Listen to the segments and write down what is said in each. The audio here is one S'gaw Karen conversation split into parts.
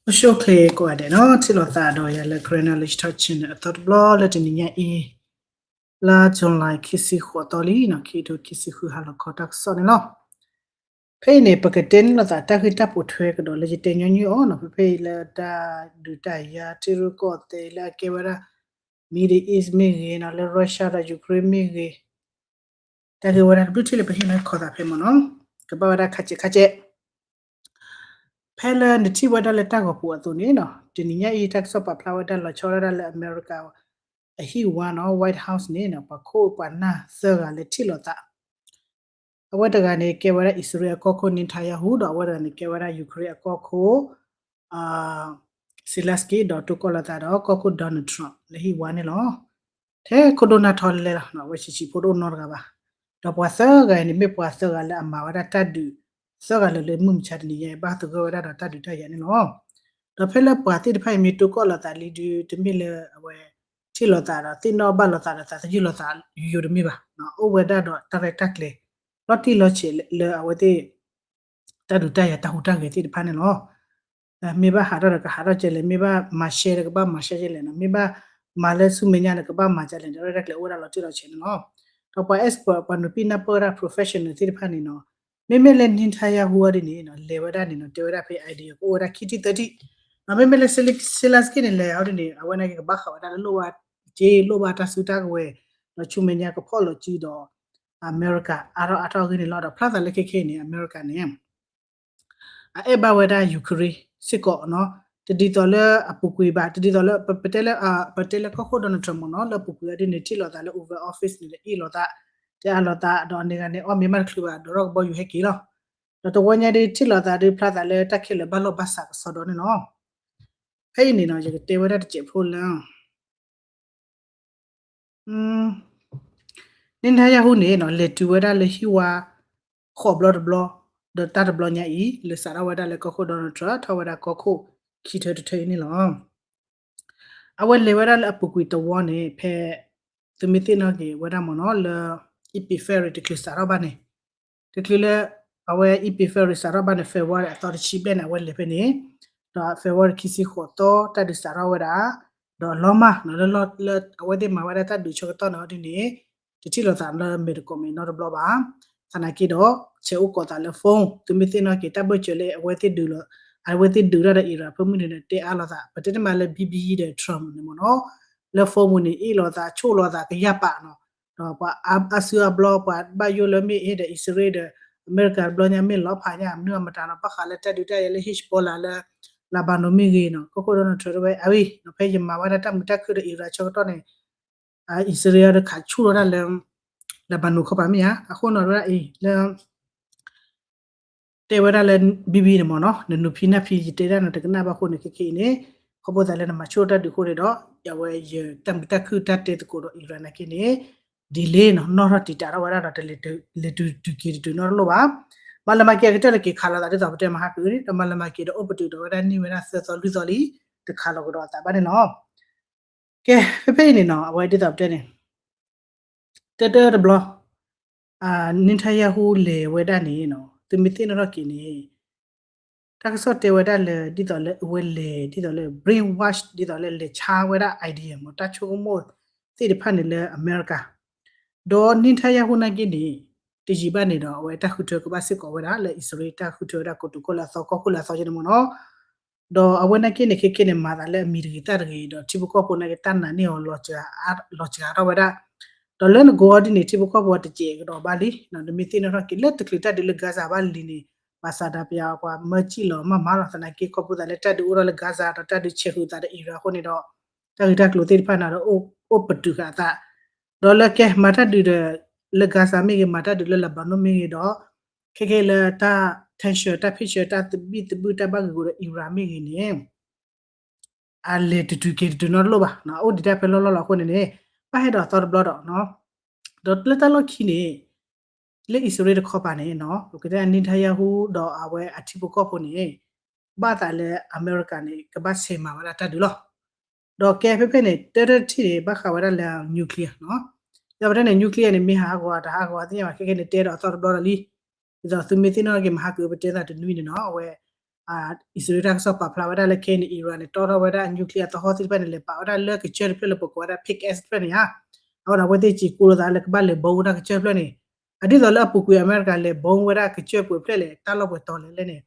အိၣ်ဆူၣ်အိၣ်ချ့ကိးဂၤဒဲးနီၤ, ထံၣ်လိာ်သးဒီးယၤလၢ Karen Knowledge Talk Channel အသီတဘျီလၢတနံၤညါအံၤ, လါ July ခံဆံဃိးသီလံနီၤ, ခံကထိခံဆံဃု ဟါလီၤခီတၢ်ကစီၣ်န့ၣ်လီၤ. ဖဲအံၤန့ၣ် ပကတဲန့ၢ်လိာ်သးတၢ်ဂ့ၢ်တၢ်ပိာ်ထွဲကဒီးလၢယတဲညီနုၢ်အီၤနီၤ, ဖဲဖဲအံၤလၢတၢ်ဒုးတၢ်ယၤထံရူၢ်ကီၢ်သဲးလၢအကဲဝဲဒၣ် Middle East မ့ၢ်ဂ့ၤနီၤ, လၢ Russia ဒီး Ukraine မ့ၢ်ဂ့ၤ, တၢ်ဂ့ၢ်ဝဲဒၣ်တဘျုးထံၣ်လၢပဟ့ၣ်လီၤခီသးဖဲမ့ၢ်နီၤ, ကဘၣ်ဝဲဒၣ်ခးစဲးခးစဲး ဖဲလၢနထံၣ်ဝဲဒၣ်လၢတၢ်ဂီၤပူၤအသိးန့ၣ်နီၤ, တနံၤညါအံၤ တၢ်ကစီၣ်ပာ်ဖျါဝဲဒၣ်လီၤဆီဒၣ်တၢ်လၢအမဲရကၤအဟံၣ်ဝါနီၤ, White House န့ၣ်နီၤ, ပှၤခိၣ်ပှၤနၢ်သၢဂၤလၢထံၣ်လိာ်သး, အဝဲတဂၤန့ၣ်ကဲဝဲဒၣ်အံၣ်စရ့လးအကီၢ်ခိၣ် Netanyahu ဒီးအဝဲတဂၤန့ၣ်ကဲဝဲဒၣ် Ukraine အကီၢ်ခိၣ် Zelenskyy ဒီးတိၢ်ကီၢ်လိာ်သးဒီးကီၢ်ခိၣ် Donald Trump လၢဟံၣ်ဝါန့ၣ်လီၤ. ထဲခိၣ်ဒိၣ်နၢ်ထီလဲလီၤ, အဝဲဆံးဆံးဖိတအိၣ်နီတဂၤဘၣ်. ဒီးပှၤသၢဂၤအံၤန့ၣ် မ့ၢ်ပှၤသၢဂၤလၢအမၤဝဲဒၣ်တၢ်ဒုး သၢဂၤလၢာ်လၢမုၢ်မဆါတနံၤညါအံၤ ဘၣ်သဂၢၢ်ဝဲဒၣ်ဒီးတၢ်ဒုးတၢ်ယၤန့ၣ်လီၤ. ဒီးဖဲလၢပှၤသ့ၣ်တဖၣ်အံၤမ့ၢ်တိၢ်ကီၢ်လိာ်သးလံဒုး တမ့ၢ်လၢအဝဲထံၣ်လိာ်သးဒီးသ့ၣ်နီၣ်ဘၣ်လိာ်သးဒီးသးသယုၢ်လိာ်သးယိယိတမ့ၢ်ဘၣ်, အိၣ်ဝဲဒၣ်ဒီးတၢ်ရဲၣ်တၢ်ကျဲၤ လီၤတံၢ်လီၤဆဲးလၢအဝဲသ့ၣ် တၢ်ဒုးတၢ်ယၤတၢ်ဟူးတၢ်ဂဲၤသ့ၣ်တဖၣ်န့ၣ်လီၤ. မ့ၢ်ဘၣ်ဟးထီၣ်ဒီးကဟးထီၣ်ကဲလဲၣ်, မ့ၢ်ဘၣ်မၤရှဲဒီးကဘၣ်မၤရှဲကဲလဲၣ်နီၤ, မ့ၢ်ဘၣ်မၤလၢဆူမဲာ်ညါဒီး ကဘၣ်မၤကဲလဲၣ်, တၢ်ရဲၣ်တၢ်ကျဲၤအိၣ်ဝဲဒၣ်လီၤတံၢ်လီၤဆဲးန့ၣ်လီၤ. ဒီးပှၤ expert ပှၤနုာ်ပံၣ်နၢ်ပၢၢ်ဝဲဒၣ် professional သ့ၣ်တဖၣ်န့ၣ်နီၤ, မ့မ့ၢ်လၢ Netanyahu ဒ်န့ၣ်နီၤ လဲၤဝဲဒၣ်န့ၣ်နီၤ တဲဝဲဒၣ်ဖဲ idea ကအိၣ်ဝဲဒၣ်ခံထံၣ်သၢထံၣ်, မ့မ့ၢ်လၢ Zelenskyy န့ၣ် လဲၤအီၤဒ်န့ၣ် အဝဲန့ၣ်ကဘၣ်ဃးဝဲဒၣ်လၢလိၣ်ဘၣ်က့ လိၣ်ဘၣ်တၢ်စုတၢ်ကဝဲၤ ဒီးဆူမဲာ်ညါကဖီၣ်လိာ်စုဒီး အမဲရကၤအါထီၣ်အါထီၣ်အဂ့ၢ်န့ၣ်လီၤ. ဒီးဖျါသးလၢခဲခဲအံၤန့ၣ် အမဲရကၤန့ၣ် အအဲၣ်ဘၣ်ဝဲဒၣ် Ukraine စ့ၢ်ကီးနီၤ, တဒ်သိးလၢအပူၤကွံာ်ဘၣ်, တဒ်သိးလၢ ပတဲလၢ ပတဲလၢကီၢ်ခိၣ် Donald Trump မ့ၢ်နီၤ, လၢအပူၤကွံာ်အီၤဒ်န့ၣ် ထံၣ်လိာ်သးလၢ Oval Office န့ၣ် လၢအ့ၣ်လိာ်သး, တဲအါလိာ်သး, ဒီးန့ၣ်ဂၤန့ၣ် အီၣ်မ့ၤမးတချုးဘၣ် ဒီးထီၣ်ကဘီယူၤဟဲက့ၤလီၤ. ဒီးတဝီညါဒ်ထံၣ်လိာ်သးဒ်ဖျါသးလၢ တၢ်ခဲလၢာ်ဘၣ်လိာ်ဘၣ်စးကစီဒီန့ၣ်လီၤ. ဖဲအံၤန့ၣ်နီၤ ယကတဲဝဲဒၣ်တစဲးဖိလၢ Netanyahu န့ၣ်နီၤ လဲၤတုၤဝဲဒၣ်လၢဟံၣ်ဝါ ဃိးဘျီတဘျီ, ဒီးတၢ်တဘျီညါအံၤ လဲၤစးထီၣ်ဝဲဒၣ်လၢကီၢ်ခိၣ် Donald Trump ထီၣ်ဝဲဒၣ်ကီၢ်ခိၣ်ခံထၢတထၢအံၤန့ၣ်လီၤ. အဝဲလဲၤဝဲဒၣ်လၢအပူၤကွံာ်တဝီန့ၣ် ဖဲ သုမ့ၢ်သ့ၣ်နီၣ်က့ၤဝဲဒၣ်မ့ၢ်နီၤ လၢ Epic Ferry တချုးစးထီၣ်ဘၣ်န့ၣ်, တချုးလၢ အဝဲ Epic Ferry စးထီၣ်ဘၣ်န့ၣ် February အသီတဆံဘျဲၣ်န့ၣ် အဝဲလဲၤဖဲန့ၣ်, ဒီး February ခံဆံဃိးသီ တၢ်ဒုးစးထီၣ်ဝဲဒၣ်, ဒီးလီၤမၢ်နီၤ လၢ လၢအဝဲသ့ၣ်မၤဝဲဒၣ်တၢ်ဒုးဆၢကတီၢ်န့ၣ်ဒ်န့ၣ် တထံၣ်လိာ်သးလၢမဲာ်တကိးမဲာ်နီတဘျီဘၣ်. သနာ်က့ဒီး ဆဲးအိၣ်ကိးသးလၢ phone သုမ့ၢ်သ့ၣ်နီၣ်က့ၤ တၢ်ဘၢၣ်စၢၤလၢအဝဲသ့ၣ်ဒုးလီၤ, အဝဲသ့ၣ်ဒုးတၢ်ဒီး Iran ဖၢမုၢ်န့ၣ်ဒီး တဲအါလိာ်သး ပတဲတမံၤလၢ ဘံဘံဒီး Trump န့ၣ်မ့ၢ်နီၤ, လၢ phone ပူၤန့ၣ် အ့ၣ်လိာ်သး ဆိၣ်လိာ်သးကယၢ်ပာ်နီၤ, ဒီးပှၤအါစုအါဘျီ ပှၤဘၣ်ယိၣ်လၢမ့ၢ်အ့ၣ်ဒီး အံၣ်စရ့လးဒီး အမဲရကၤတဘျီညါ မ့ၢ်လီၤဖးညါ မနုၤအမတၤနီၤ ဘၣ်ဃးလၢတၢ်ဒုးတၢ်ယၤလၢ Hezbollah လၢ Lebanon မ့ၢ်ဂ့ၤနီၤ, ကီၢ်ခိၣ် Donald Trump တဲဝဲ အဝဲ ဖဲယမၤဝဲဒၣ်တၢ်မုာ်တၢ်ခုၣ်ဒီး Iran ဆၢကတီၢ်န့ၣ် အံၣ်စရ့လးဒီးခးဆူၣ်ထီၣ်ဒၣ်လၢ Lebanon ခီပၤမ့ၢ်ဧါ, အဃိနီၤ တဲဝဲဒၣ်အံၤ လၢ တဲဝဲဒၣ်လၢ ဘံဘံန့ၣ်မ့ၢ်နီၤ နနုာ်ဖံးနၢ်ဖံး ယတဲဒၣ်နတကနၣ်ဘၣ်အဃိန့ၣ် ခဲခဲအံၤန့ၣ် ခီဖျိသးလၢနမၤဆိၣ်တၢ်ဒုးအဃိန့ၣ်ဒီး အဝဲယတၢ်မုာ်တၢ်ခုၣ်တၢ်တဲသကိးဒီး Iran နာ်က့န့ၣ် delay နီၤ နီၣ်ထီၣ်တံာ်တာ်ထီၣ်ဝဲဒၣ်ဒီး တလဲၤတုၤက့ၤတတုၤနီတလိၣ်ဘၣ်. မၤလၢမၤက့ၤအကတၢၢ်လၢက့ၤခးလိာ်သးဒ်သိးပတဲမဟါကအုန့ၣ် ဒီးမၤလၢမၤက့ၤဒီးအိၣ်ပတုာ်ဒီးဝဲဒၣ်န့ၢ်ဝဲဒၣ်သၢသီလွံၢ်သီလံ တခးလီၤကဒီးအသးဘၣ်န့ၣ်လီၤ. ကဲ ဖဲဖဲအံၤန့ၣ်နီၤ အဝဲဒ်သိးပတဲန့ၣ် တၢတၢတဘျီ Netanyahu လဲၤဝဲဒၣ်န့ၣ်နီၤ သုမ့ၢ်သ့ၣ်နီၣ်ထီၣ်က့ၤန့ၣ် တၢ်ကစီၣ်တဲဝဲဒၣ်လၢ ဒ်သိးလၢအဝဲလဲၤ ဒ်သိးလၢ brainwash ဒ်သိးလၢလဲၤဆါဝဲဒၣ် idea မ့ၢ်တၢ်ဆိကမိၣ်သ့ၣ်တဖၣ်န့ၣ်လၢအမဲရကၤ ဒီး Netanyahu နာ်က့န့ၣ် တယံာ်ဘၣ်န့ၣ်ဒီး အဝဲတၢ်ဃုထၢကဘၣ်စ့ၢ်ကီးဝဲဒၣ်လၢအံၣ်စရ့လးတၢ်ဃုထၢဝဲဒၣ်ကိတိာ်ကီၢ်လၢအသီကီၢ်ခိၣ်လၢအသီက့န့ၣ်မ့ၢ်နီၤ ဒီးအဝဲနာ်က့န့ၣ် ခဲခဲန့ၣ် မၤသးလၢအမံၤတဂ့ၤသၣ်တဂ့ၤဒီး ထံဖိကီၢ်ဖိနာ်က့ တၢ်နာ်န့ၢ်အီၤ လီၤစှၤထီၣ်ဝဲဒၣ်, ဒီးလၢနကိးအီၤဒ်န့ၣ် ထံဖိကီၢ်ဖိတစဲးကဒီးဘၣ်လံ, နမ့ၢ်သ့ၣ်နီၣ်ထီၣ်က့ၤလၢတချုးတၢ်ဒုးလၢ Gaza ဘၣ်လံန့ၣ် ဘၣ်ဆၣ်ဒီးပယီၤပှၤမၢစံၣ်လီၤမၢ်မၤလီၤ သနာ်က့ခီဖျိသးလၢတၢ်ဒုးအိၣ်ထီၣ်လၢ Gaza ဒီးတၢ်ဒုးဆဲးဃုာ်သးဒီး Iran အဃိန့ၣ်ဒီး တၢ်ဂ့ၢ်တၢ်ကျိၤသ့ၣ်တဖၣ်န့ၣ်ဒီး အိၣ်ပတုာ်ဃာ်အသး, ဒီးလၢကဲမၤတၢ်ဒုးဒီး လၢ Gaza မ့ၢ်ဂ့ၤ မၤတၢ်ဒုးလၢ Lebanon မ့ၢ်ဂ့ၤဒီး ခဲခဲလၢတၢ် tension တၢ်ဖ့ၣ်ဆၢ တၢ်သဘံၣ်သဘုၣ်တၢ်ဘၣ်ဂ့ၤဂီၤဒီး Iran မ့ၢ်ဂ့ၤန့ၣ် အလဲၤတတုၤက့ၤတတုၤနီတလိၣ်ဘၣ်, အအိၣ်ဒံးတၢ်ဖဲလီၢ်လီၢ်လီၤအဃိန့ၣ်န့ၣ် ဘၣ်ဟဲဒီးအသီတဘျီဒီး ဒီးလၢတၢ်လီၢ်ခံန့ၣ် လၢအံၣ်စရ့လးတခီပၤန့ၣ် ပကတဲ Netanyahu ဒီးအဝဲအထံဖိကီၢ်ဖိန့ၣ် ဘၣ်သးလၢအမဲရကၤန့ၣ် ကဘၣ်ဆဲးမၤဝဲဒၣ်တၢ်ဒုးလီၤ. ဒီးကဲဖဲဖဲန့ၣ် တၢတထံၣ်န့ၣ် ဘၣ်ဃးဝဲဒၣ်လၢ nuclear ဒီးပတဲန့ၣ် nuclear န့ၣ် မ့ၢ်ဟးဂီၤတဟးဂီၤသ့ၣ်ညါဘၣ် ခဲခဲန့ၣ် တဲဒီးအသီတဘျီဒီးလံ. ဒ်သိးသုမ့ၢ်သ့ၣ်နီၣ်က့ၤမဟါကအု ပတဲသးတနွံန့ၣ်နီၤ အဝဲ အံၣ်စရ့လးတၢ်ကစီၣ်ပာ်ဖျါဝဲဒၣ်လၢခဲအံၤန့ၣ် Iran န့ၣ် တီထီၣ်ဝဲဒၣ်အ nuclear သဟီၣ်သ့ၣ်တဖၣ်န့ၣ် လဲၤပာ်ဝဲဒၣ်လၢကစၢၢ်တဖျၢၣ်လၢပကိးဝဲဒၣ် Pink Ash တဖျၢၣ်န့ၣ်ဧါ. အဃိန့ၣ် အဝဲသ့ၣ်စံးကိးလိာ်သးလၢကဘၣ်လဲၤဘီဝဲဒၣ်ကစၢၢ်တဖျၢၣ်န့ၣ် အဒ်သိးလၢအပူၤကွံာ်အမဲရကၤလဲၤဘီဝဲဒၣ်ကစၢၢ်ပှဲၤဖျၢၣ်လဲၣ် တၢ်လီၢ်ပှဲၤတီၤလဲၣ်လဲၣ်န့ၣ်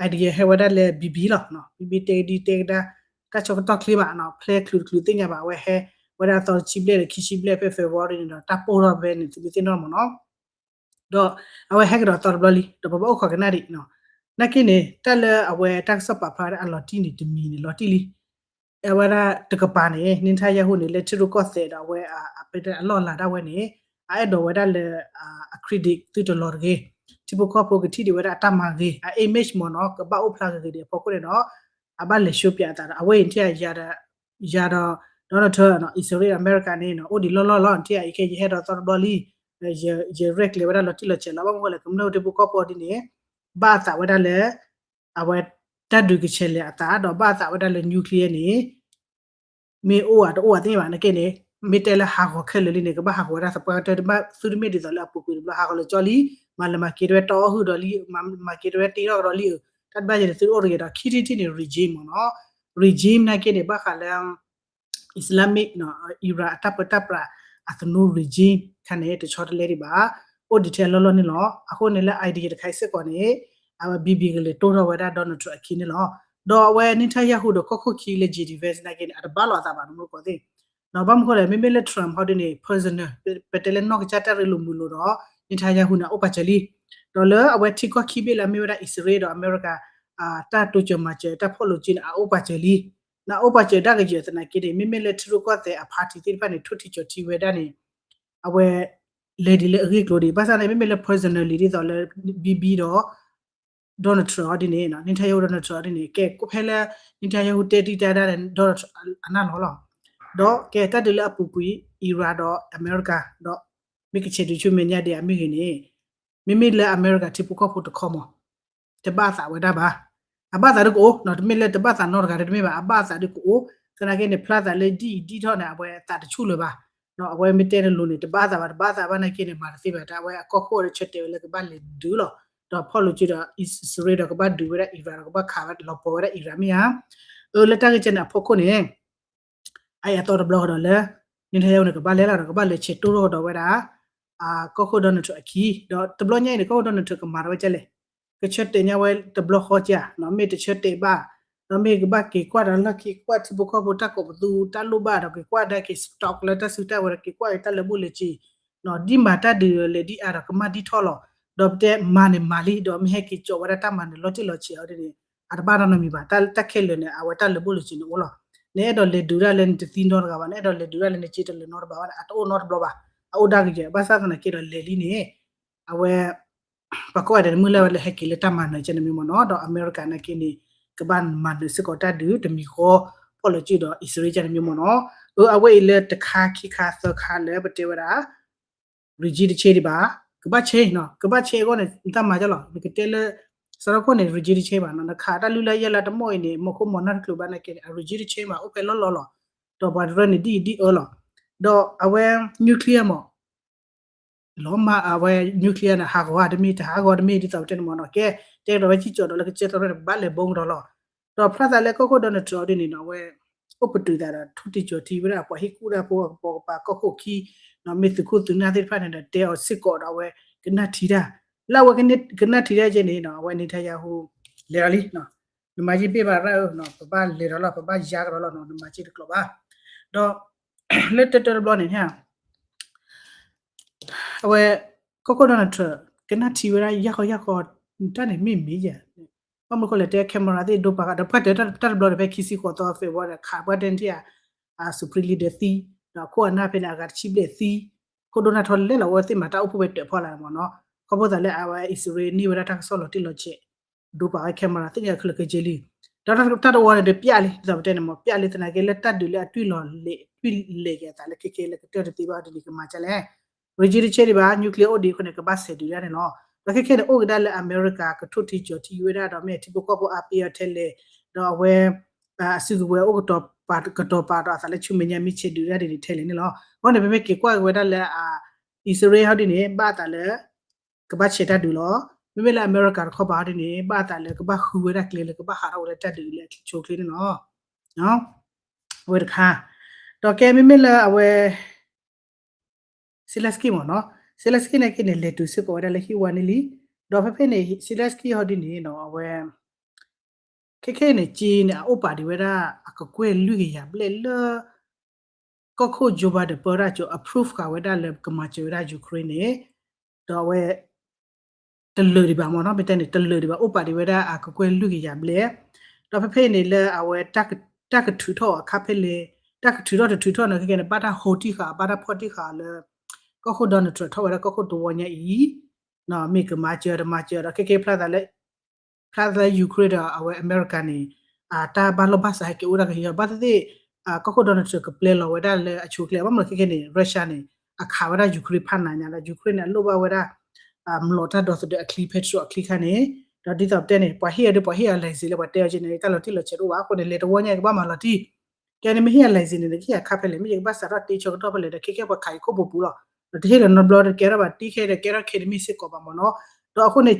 idea ဟဲဝဲဒၣ်လၢ Bibi လီၤ. Bibi တဲကဒံတဲကဒါ တၢ်ဆၢကတီၢ်ချ့ဘၣ်နီၤ ဖျဲချုးတချုးသ့ၣ်ညါဘၣ် အဝဲဟဲဝဲဒၣ်သီတဆံဘျဲၣ်ဒီးခံဆံဘျဲၣ်ဖဲ February န့ၣ်ဒီး တၢ်ပိၢ်ထီၣ်ဖဲန့ၣ် သုမ့ၢ်သ့ၣ်နီၣ်မ့ၢ်နီၤ ဒီးအဝဲဟဲကဒီးသီတဘျီလံ ဒီးပဘၣ်အိၣ်ခိးကနၣ်ဒံးနီၤ. နာ်က့န့ၣ် တၢ်လၢအဝဲတၢ်ကစီၣ်ပာ်ဖျါဝဲဒၣ်အလီၤတံၢ်န့ၣ် တမံၤန့ၣ် လီၤတံၢ်လံ အဝဲဒၣ်တကပၤန့ၣ် Netanyahu န့ၣ် လၢထံရူၢ်ကီၢ်သဲးဒီးအဝဲ အပတဲအလီၢ်အလၤဒၣ်ဝဲန့ၣ် အအဲၣ်ဒိးဝဲဒၣ်လၢ အ credit သုတလီၤတဂ့ၤ, ထံဖိကီၢ်ဖိကထံၣ်ဒံးဝဲဒၣ်အတၢ်မၤဂ့ၤ အ image မ့ၢ်နီၤ ကဘၣ်အိၣ်ဖျါဂ့ၤဂ့ၤဒံးအဖီခိၣ်န့ၣ်ဒီး အဘၣ်လဲၤ show ပြသးဒီး အဝဲအံၤထံၣ်ယၤဒီး ယၤဒီး Donald Trump အံၣ်စရ့လး အမဲရကၤန့ၣ် အိၣ်ဒံးလီၢ်လီၢ်လီၤ ထံၣ်ယၤအံၤခဲ ယဟဲဒီးသီတဘျီလံ ယရဲၣ်ကျဲၤဝဲဒၣ်လီၤတံၢ်လီၤဆဲးလီၤ ဘၣ်မနုၤဃိလဲၣ် ကမျၢၢ်ထံဖိကီၢ်ဖိဒ်န့ၣ် ဘၣ်အသးဝဲဒၣ်လၢ အဝဲတၢ်ဒုးကဆဲးလဲၤအသး ဒီးဘၣ်အသးဝဲဒၣ်လၢ nuclear န့ၣ် မ့ၢ်အိၣ်ဧါတအိၣ်ဧါသ့ၣ်ညါဘၣ် နာ်က့န့ၣ် မ့ၢ်တဲလၢဟးဂီၤခဲလၢာ်လံန့ၣ် ကဘၣ်ဟးဂီၤဝဲဒၣ်သပှၢ်ကတၢၢ် သုတမ့ၢ်ဒ်သိးလၢအပူၤကွံာ်တဘျီ ဟးဂီၤလၢာ်ကၠီလံ မၤလၢမၤက့ၤတဝဲတီအီၣ်ဟုၣ်ဒီးလံ မၤက့ၤတဝဲတ့ထီၣ်ကဒီးလံဧၢ, တၢ်တဘၣ်ယဲန့ၣ် သုတအိၣ်တဂ့ၤဒီး ခံထံၣ်ထံၣ်န့ၣ် regime မ့ၢ်နီၤ regime နာ်က့န့ၣ် ဘၣ်ဃးလၢ Islamic Iran အတၢ်ပၢတၢ်ပြးအသနူ regime ခါန့ၣ် တဆီတလဲဒံးဘၣ်, အိၣ်ဒံးထဲအလီၢ်လီၢ်န့ၣ်လီၤ. အဃိန့ၣ်လၢ idea တခါအံၤစ့ၢ်ကီးန့ၣ် အဝဲ Bibi ကလဲၤတိၢ်ထီၣ်ဝဲဒၣ် Donald Trump အခံန့ၣ်လီၤ. ဒီးအဝဲ Netanyahu ဒီးကီၢ်ခိၣ်ခံလၢ J D Vance နာ်က့န့ၣ် အတဘၣ်လိာ်အသးဘၣ် နမ့ၢ်ကီးသ့ၣ် ဒီးဘၣ်မနုၤဃိလဲၣ် မ့မ့ၢ်လၢ Trump ဟီဒ်န့ၣ် personal ပတဲလၢနီၢ်ကစၢ်တၢ်ရ့လိာ်မုာ်လိာ်ဒီး Netanyahu န့ၣ် အအိၣ်ပာ်စၢၤလံ. ဒီးလၢအဝဲထံကီၢ်ခံဘ့ၣ်လၢအမ့ၢ်ဝဲဒၣ် အံၣ်စရ့လးဒီးအမဲရကၤ တၢ်တိစၢၤမၤစၢၤတၢ်ဖီၣ်လိာ်စုန့ၣ် အအိၣ်ပာ်စၢၤလံ. နအိၣ်ပာ်စၢၤဒၣ်ကယၢၤသနာ်က့န့ၣ် မ့မ့ၢ်လၢထံရူၢ်ကီၢ်သဲးအ party သ့ၣ်တဖၣ်န့ၣ် ထိၣ်ထံကၠီၤထံဝဲဒၣ်န့ၣ် အဝဲလဲၤဒ်လၢအဂ့ၢ်ကျိၤဒံး. ဘၣ်ဆၣ်န့ၣ် မ့မ့ၢ်လၢ personally ဒ်သိးလၢ Bibi ဒီး Donald Trump ဟီဒ်န့ၣ် Netanyahu Donald Trump ဟီဒ်န့ၣ် ကဲကိးဖဲလၢ Netanyahu တဲတံၢ်တဲဒါန့ၣ် Donald Trump အနၢ်လီၤလီၤ. ဒီးကဲတၢ်ဒုးလၢအပူၤကွံာ် Iran ဒီးအမဲရကၤ ဒီး မ့ၢ်ကဆဲးဒုးဆူမဲာ်ညါဒံးအမ့ၢ်ဂ့ၤန့ၣ် မ့မ့ၢ်လၢအမဲရကၤထံဖိကီၢ်ဖိတခီမး တဘၣ်အသးဝဲဒၣ်ဘၣ်. အဘၣ်သးဒ်ကအိၣ် တမ့ၢ်လၢတဘၣ်သးနီတဂၤတမ့ၢ်ဘၣ် အဘၣ်သးဒ်ကအိၣ် သနာ်က့န့ၣ် ဖျါသးလၢဒ်အံၤဒ်ထီၣ်န့ၣ် အဝဲသးတဆူၣ်လၢၤဘၣ်. အဝဲမ့ၢ်တဲတလိၤန့ၣ် တဘၣ်သးဘၣ် တဘၣ်သးဘၣ်နာ်က့န့ၣ် မၤတသ့ဘၣ် တၢ်အဝဲအကီၢ်ခိၣ်ဝဲဒၣ်ဆၢတဲာ်ဝဲလၢကဘၣ်လဲၤဒုးလီၤ. ဒီးဖီၣ်လိာ်စုဒီး အံၣ်စရ့လးဒီးကဘၣ်ဒုးဝဲဒၣ် Iran ဒီးကဘၣ်ခးဝဲလီၤပှီၤဝဲဒၣ် Iran မ့ၢ်ဧါ. အၢ လၢတၢ်ဂ့ၢ်ကဲန့ၣ်အဖီခိၣ်န့ၣ် အအံၤအသီတဘျီကဒီးလၢ Netanyahu န့ၣ် ကဘၣ်လဲၤလီၤဒီး ကဘၣ်လဲၤဆဲးတိၢ်ထီၣ်ကဒီးဝဲဒၣ် ကီၢ်ခိၣ် Donald Trump အခံ ဒီးတဘျီညါအံၤန့ၣ် ကီၢ်ခိၣ် Donald Trump ကမၤထီၣ်ဝဲဒ်လဲၣ်, ကဆၢတဲာ်ညါဝဲတဘျီဃီကဧါ, မ့ၢ်တဆၢတဲာ်ဘၣ်, ဒီးမ့ၢ်ကဘၣ်က့ၤကွၢ်ဒီးလၢက့ၤကွၢ်ထံဖိကီၢ်ဖိတၢ်ကိးပသူ တၢ်လိၣ်ဘၣ်ဒီးက့ၤကွၢ်ဒီးက့ၤ stock လၢတၢ်စုတၢ်ဝဲၤဒီးက့ၤကွၢ်က့ၤတၢ်လၢာ်ဘူၣ်လၢာ်စ့ၤ, ဒ်မၤတၢ်ဒုးဒီးလဲၤဒ်အါဒီးကမၣ်ဒ်ထီၣ်လီၤ. ဒီးပတဲမၤန့ၣ်မၤလံ ဒီးမ့ၢ်ဟဲက့ၤကၠီးဝဲဒၣ်တၢ်မၤနၢၤလီၤတံၢ်လီၤဆဲးအီၤဒ်န့ၣ် အတဘၣ်နီတမံၤဘၣ်. တၢ်ခဲလၢာ်န့ၣ် အဝဲတၢ်လၢာ်ဘူၣ်လၢာ်စ့ၤန့ၣ်အိၣ်လီၤ. နအဲၣ်ဒိးလဲၤဒုးဒၣ်လၢနတသံနီတဂၤဘၣ် နအဲၣ်ဒိးလဲၤဒုးဒၣ်လၢနစ့တလၢၤနီတဘျီဘၣ်န့ၣ် အတအိၣ်နီတဘျီဘၣ်. အအိၣ်ဒၣ်ကယဲၢ်ဘၣ်ဆၣ်သနာ်က့ဒီးလဲၤလံန့ၣ် အဝဲ ပှၤကိးဂၤဒဲးန့ၣ် မုၢ်လၢ်ဝဲလၢဟဲက့ၤလၢတၢ်မၤနၢၤကဲန့ၣ်မ့ၢ်မ့ၢ်နီၤ ဒီးအမဲရကၤနာ်က့န့ၣ် ကဘၣ်မၤနၢၤစ့ၢ်ကီးတၢ်ဒုးတမံၤဃီ ဖီၣ်လီၤစုဒီးအံၣ်စရ့လးကဲန့ၣ်မ့ၢ်မ့ၢ်နီၤ. အၢ အဝဲအံၤလၢတခါခံခါသၢခါလၢပတဲဝဲဒၣ် regime တဆ့ဒံးဘၣ်, ကဘၣ်ဆ့နီၤ ကဘၣ်ဆ့အဂီၢ်န့ၣ် နတၢ်မၤကလီၤ နကတဲလၢ စရီခိၣ်န့ၣ် regime တဆ့ဘၣ်နီၤ နခးတၢ်လုၢ်လၢ်ယဲၢ်လၢတမီၢ်အံၤန့ၣ် မီၤခိၣ်မီၤနၢ်တချုးဘၣ်နာ်က့န့ၣ် အ regime တဆ့မး အိၣ်ဖဲလီၢ်လီၢ်လီၤ. ဒီးပှၤတရၢန့ၣ် ဒ်အံၤဒ်အၢလီၤ. ဒီးအဝဲ nuclear မး လီၤမးအဝဲ nuclear န့ၣ် ဟးဂီၤတမ့ၢ် တဟးဂီၤတမ့ၢ် ဒ်သိးပတဲန့ၣ်မ့ၢ်နီၤ ကဲ တဲကဒီးဝဲစံၣ်ကၠီၤဒီးလၢကစၢၢ်သီတဖျၢၣ်န့ၣ် ကဘၣ်လဲၤဘီကဒီးလီၤ. ဒီးဖျါသးလၢကီၢ်ခိၣ် Donald Trump ဒ်န့ၣ်နီၤ အဝဲ အိၣ်ပတုာ်သးဒီးထိၣ်တံၢ်ကၠီၤထံဝဲဒၣ်ပှၤဟ့ၣ်ကူၣ်တၢ်ဖိအကပိာ်ကပၤကီၢ်ခိၣ်ခံ မ့ၢ်သုးခိၣ်သုးနၢ်သ့ၣ်တဖၣ်န့ၣ်ဒီး တဲအီၤစ့ၢ်ကီးဒီးအဝဲကနၣ်ထံတၢ် လၢအဝဲကနၣ်ထံတၢ်ကဲန့ၣ်နီၤ အဝဲ Netanyahu လဲၤလီၤလံ နမၤယံာ်ဘ့ၣ်ဘၣ်ရၣ်ဧၢ ပဘၣ်လဲၤဒီးလီၤ ပဘၣ်ယါကဒီးလီၤနီၤ နမၤစ့ၢ်တကျိၤဘၣ်. ဒီး လၢတၢတၢတဘျီန့ၣ် အဝဲ ကီၢ်ခိၣ် Donald Trump ကနၣ်ထံဝဲဒၣ်ယၢ်ဃီယၢ်ဃီ တၢ်န့ၣ်မ့ၢ်မ့ၢ်ယဲၢ် ဘၣ်မနုၤဃိလဲၣ် တဲ camera သ့ၣ်ဒိပာ်ဃာ်ဒီး ပှၤတဲတၢ်တဘျီဒီး ဖဲခံဆံဃိးသီ February ဒီး ခးပှၤတဲထံၣ်ဧါ Supreme Leader သံ ဒီးအခိၣ်အနၢ်ဖဲန့ၣ် အဂၤတဆံဘျဲၣ်သံ ခိၣ်ဒိၣ်နၢ်ထီလဲၣ်လီၤ အဝဲသ့ၣ်မၤတၢ်အိၣ်ဖှိၣ်ဝဲတၢၢ်ဖီလာ်မ့ၢ်နီၤ ခီဖျိသးလၢအဝဲအံၣ်စရ့လးန့ၢ်ဝဲဒၣ်တၢ်ကစီၣ်လီၤတံၢ်လီၤဆဲး ဒိပာ်ဝဲ camera သ့ၣ်ညါချၢက့ၤလံ ဒီးတၢ်တဝီန့ၣ်ဒီးပျၢ်လံ ဒ်သိးပတဲန့ၣ်မ့ၢ် ပျၢ်လံသနာ်က့လၢတၢ်ဒုးလၢအတွံၢ်လီၤလဲၤ တွံၢ်လဲၤက့ၤအသးလၢခဲခဲလၢာ်ကတၢၢ်တသ့ဘၣ်ဒ်န့ၣ် ကမၤဒ်လဲၣ် regime တဆ့ဒံးဘၣ် nuclear အိၣ်ဒံးအဃိန့ၣ် ကဘၣ်ဆဲးဒုးဒၣ်န့ၣ်လီၤ. ဒီးခဲခဲန့ၣ် အိၣ်ကဒါလၢအမဲရကၤကထိၣ်ထံကၠီၤထံဝဲဒၣ်ဒီးမ့ၢ်ထံဖိကီၢ်ဖိအါပ့ၤအီၤထဲလဲၣ် ဒီးအဝဲ အစုကဝဲၤအိၣ်ကတီၤပာ် ကတီၤပာ်ဒီးအသးလၢဆူမဲာ်ညါမ့ၢ်ဆဲးဒုးဒၣ်ဒ်န့ၣ်ထဲလဲၣ်န့ၣ်လီၤ. အဃိန့ၣ် ပမ့ၢ်က့ၤကွၢ်က့ၤဝဲဒၣ်လၢ အံၣ်စရ့လးဟီဒ်န့ၣ် ဘၣ်အသးလၢ ကဘၣ်ဆဲးတၢ်ဒုးလီၤ. မ့မ့ၢ်လၢအမဲရကၤတခီပၤဒ်န့ၣ် ဘၣ်အသးလၢကဘၣ်ဃုဝဲဒၣ်ကျဲလၢကဘၣ်ဟးထီၣ်ဝဲလၢတၢ်ဒုးလၢအဆိအချ့န့ၣ်လီၤ. အဝဲတခါ, ဒီးကဲမ့မ့ၢ်လၢအဝဲ Zelensky မ့ၢ်နီၤ, Zelensky နာ်က့န့ၣ် လဲၤတုၤစ့ၢ်ကီးဝဲဒၣ်လၢဟံၣ်ဝါန့ၣ်လံ. ဒီးဖဲဖဲန့ၣ် Zelensky ဟီဒ်န့ၣ်နီၤ အဝဲ ခဲခဲန့ၣ် က့န့ၣ် အအိၣ်ပာ်ဒံးဝဲဒၣ် အကကွဲၢ်လွံၢ်ကယၤဘျဲၣ်လၢ ကီၢ်ခိၣ် Joe Biden ပၢတၢ်ကၠိ approve ဃာ်ဝဲဒၣ်လၢကမၤစၢၤဝဲဒၣ် Ukraine န့ၣ်, ဒီးအဝဲ တလၢာ်ဒံးဘၣ်မ့ၢ်နီၤ, မ့ၢ်တဲန့ၣ် တလၢာ်ဒံးဘၣ် အိၣ်ပာ်ဒံးဝဲဒၣ်အကကွဲၢ်လွံၢ်ကယၤဘျဲၣ်. ဒီးဖဲဖဲအံၤန့ၣ်လၢအဝဲ တၢ်ကထုးထီၣ်အခါဖဲလဲၣ်, တၢ်ကထုးထီၣ်တထုးထီၣ်နီၤ ခဲခဲန့ၣ် ဘၣ်တၢ်ဟိထံၣ်ဃာ် ဘၣ်တၢ်ဖီၣ်တံၢ်ဃာ်အီၤလၢ ကီၢ်ခိၣ် Donald Trump ထီၣ်ဝဲဒၣ်ကီၢ်ခိၣ်တဝီညါအံၤ မ့ၢ်ကမၤစၢၤတမၤစၢၤဒီး ခဲခဲဖျါသးလၢ ဖျါသးလၢ Ukraine ဒီးအဝဲအမဲရကၤန့ၣ် တၢ်ဘၣ်လိာ်ဘၣ်စးဟဲက့ၤအိၣ်ဒၣ်ကဟံးအီၤ ဘၣ်သ့ၣ်သ့ၣ် ကီၢ်ခိၣ် Donald Trump ကပျဲလီၤဝဲဒၣ်လၢအဆိအချ့ ဘၣ်မနုၤလဲၣ်ခဲခဲန့ၣ် Russia န့ၣ် အခးဝဲဒၣ် Ukraine ဖးနးညါဒီး Ukraine န့ၣ် အလိၣ်ဘၣ်ဝဲဒၣ် မျိာ်တၢ်ဒီသဒၢအချံ Patriot အချံခါန့ၣ်, ဒီးဒ်သိးပတဲန့ၣ် ပှၤဟ့ၣ်အီၤဒီး ပှၤဟ့ၣ်အီၤ license လၢပှၤတဲအီၤက့န့ၣ် တၢ်လီၤတံၢ်လီၤဆဲးတအိၣ်ဘၣ်အဃိန့ၣ် လဲၤတဝီညါကဘၣ်မၤလီၤတံၢ်, ကဲန့ၣ်မ့ၢ်ဟ့ၣ်အီၤ license န့ၣ် ကဟ့ၣ်အခါဖဲလဲၣ် မ့ၢ်ယကဘၣ်စးထီၣ်တ့ဆၢကတီၢ်ဖဲလဲၣ်ဒီး ခဲခဲပှၤခးက့ၤခိၣ်ပူၤပူၤလီၤ. ဒီးတဟ့ၣ်လီၤနီတဘျီဒီး ကဲထီၣ်ဘၣ်တံၢ်ခဲဒီး ကဲထီၣ်ခဲတမံၤစ့ၢ်ကီးဘၣ်မ့ၢ်နီၤ. ဒီးအဃိန့ၣ်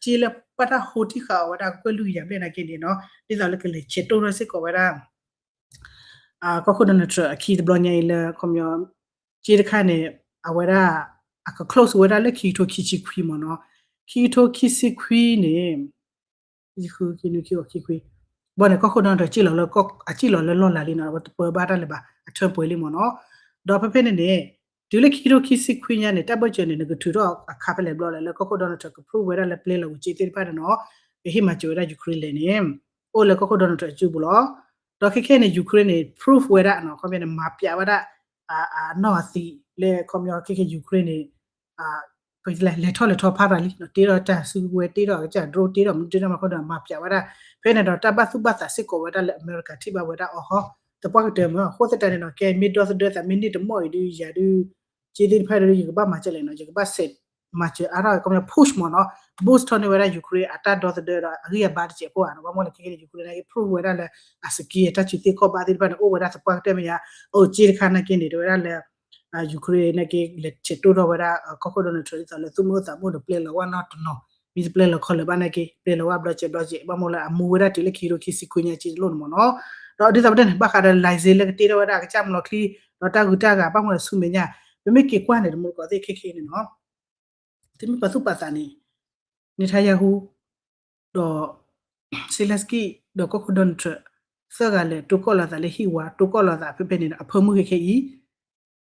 က့လၢပတၢ်ဟိထံၣ်ဃာ်အီၤဝဲဒၣ်ကကွဲၢ်လွံၢ်ကယၤဘျဲၣ်နာ်က့န့ၣ်နီၤ ဒ်သိးလၢကလဲၤဆဲးတိၢ်ထီၣ်စ့ၢ်ကီးဝဲဒၣ် ကီၢ်ခိၣ် Donald Trump အခံတဘျီညါအံၤလၢ ခီပညီ က့တခါန့ၣ် အဝဲဒၣ် အက close ဝဲဒၣ်လၢခံကထိခံဆံခွံမ့ၢ်နီၤ. ခံကထိခံဆံခွံန့ၣ် ခံဆံခွံ ခံဆံခွံ ဘၣ်န့ၣ် ကီၢ်ခိၣ် Donald Trump စံၣ်လီၤလၢ အစံၣ်လီၤလၢလီၢ်လၤလံနီၤ အဝဲတပၢဘၣ်တၢ်လၢၤဘၣ် အ term ပှဲၤလံမ့ၢ်နီၤ. ဒီးဖဲဖဲန့ၣ်န့ၣ် တုၤလၢခံကထိခံဆံခွံညါန့ၣ် တၢ်ဘၢၣ်စၢၤန့ၣ် နကထုးထီၣ်အခါဖဲလဲၣ်ဘျီလဲၣ် လၢကီၢ်ခိၣ် Donald Trump က prove ဝဲဒၣ်လၢပျဲလီၤဝံၤက့သ့ၣ်တဖၣ်န့ၣ်နီၤ ကဟ့ၣ်မၤစၢၤဝဲဒၣ် Ukraine လဲၣ်န့ၣ် အိၣ်လၢကီၢ်ခိၣ် Donald Trump အစုပူၤလီၤ. ဒီးခဲခဲန့ၣ် Ukraine န့ၣ် prove ဝဲဒၣ်နီၤ ခီပညီန့ၣ် မၤပျးဝဲဒၣ် အနီၢ်အသံးလၢခီပညီခဲခဲ Ukraine န့ၣ် လဲၤထီၣ်လဲၤထီဖးရၤလံ တ့ထီၣ်တၢ်စုကဝဲၤ တ့ထီၣ်ကစၢ် drone တ့ထီၣ်မနုၤတ့ထီၣ်မးအဃိဒီး မၤပျးဝဲဒၣ် ဖဲန့ၣ်ဒီးတၢ်ဘၣ်သူၣ်ဘၣ်သးစ့ၢ်ကီးဝဲဒၣ်လၢအမဲရကၤထံၣ်ဘၣ်ဝဲဒၣ်အီၤဟီ သပှၢ်ကတၢၢ်မ့ၢ် အဃိသတးန့ၣ်နီၤ ကဲမ့ၢ်ဒီသဒၢသးမ့ၢ်န့ၢ်တမီၢ်အံၤဒီး ယၤဒုး က့သ့ၣ်တဖၣ်ဒီး ယကဘၣ်မၤကဲလဲၣ်နီၤ ယကဘၣ်စဲးမၤစၢၤအါထီၣ် ခီပညီ push မ့ၢ်နီၤ boost ထီၣ်န့ၢ်ဝဲဒၣ် Ukraine အတၢ်ဒီသဒၢဒီးအဂံၢ်အဘါတစဲးဖိဧါနီၤ ဘၣ်မနုၤလဲၣ်ခဲခဲန့ၣ် Ukraine န့ၣ် prove ဝဲဒၣ်လၢ အ skill တၢ်စုသ့ၣ်ခီၣ်ဘၣ်သ့ၣ်တဖၣ်န့ၣ် အိၣ်ဝဲဒၣ်သပှၢ်ကတၢၢ်မ့ၢ်ယါ အိၣ်က့တခါနာ်က့န့ၣ် တဲဝဲဒၣ်လၢ Ukraine နာ်က့ လဲၤဆဲးတိၢ်ထီၣ်ဝဲဒၣ် ကီၢ်ခိၣ် Donald Trump ဒ်သိးလၢသူၣ်မုာ်သးမုာ်ဒီးပျဲလီၤဝဲနီတနီၤ မ့ၢ်တပျဲလီၤခီလၢၤဘၣ်နာ်က့ ပျဲလီၤဝဲဘျီစဲးဘျီစဲး ဘၣ်မနုၤလၢအမူဝဲဒၣ်တုၤလၢခံကထိခံဆံခွံညါက့တလိၣ်န့ၣ်မ့ၢ်နီၤ ဒီးဒ်သိးပတဲန့ၣ် ဘၣ်ဃးဒီး license လၢကတ့ထီၣ်ဝဲဒၣ်အကစၢ်မလီၤချံ ဒီးတၢ်ဂုၤတၢ်ဂၤ ဘၣ်မနုၤလၢဆူမဲာ်ညါ ပမ့ၢ်က့ၤကွၢ်န့ၣ် တမူတကိးသ့ၣ်ခဲခဲအံၤန့ၣ်နီၤ သုမ့ၢ်ပာ်သူၣ်ပာ်သးန့ၣ် Netanyahu ဒီး Zelensky ဒီးကီၢ်ခိၣ် Donald Trump သၢဂၤလဲၤတိၢ်ကီၢ်လိာ်သးလၢဟံၣ်ဝါ တိၢ်ကီၢ်လိာ်သးဖဲဖဲန့ၣ် အဖၢမုၢ်ခဲခဲအံၤ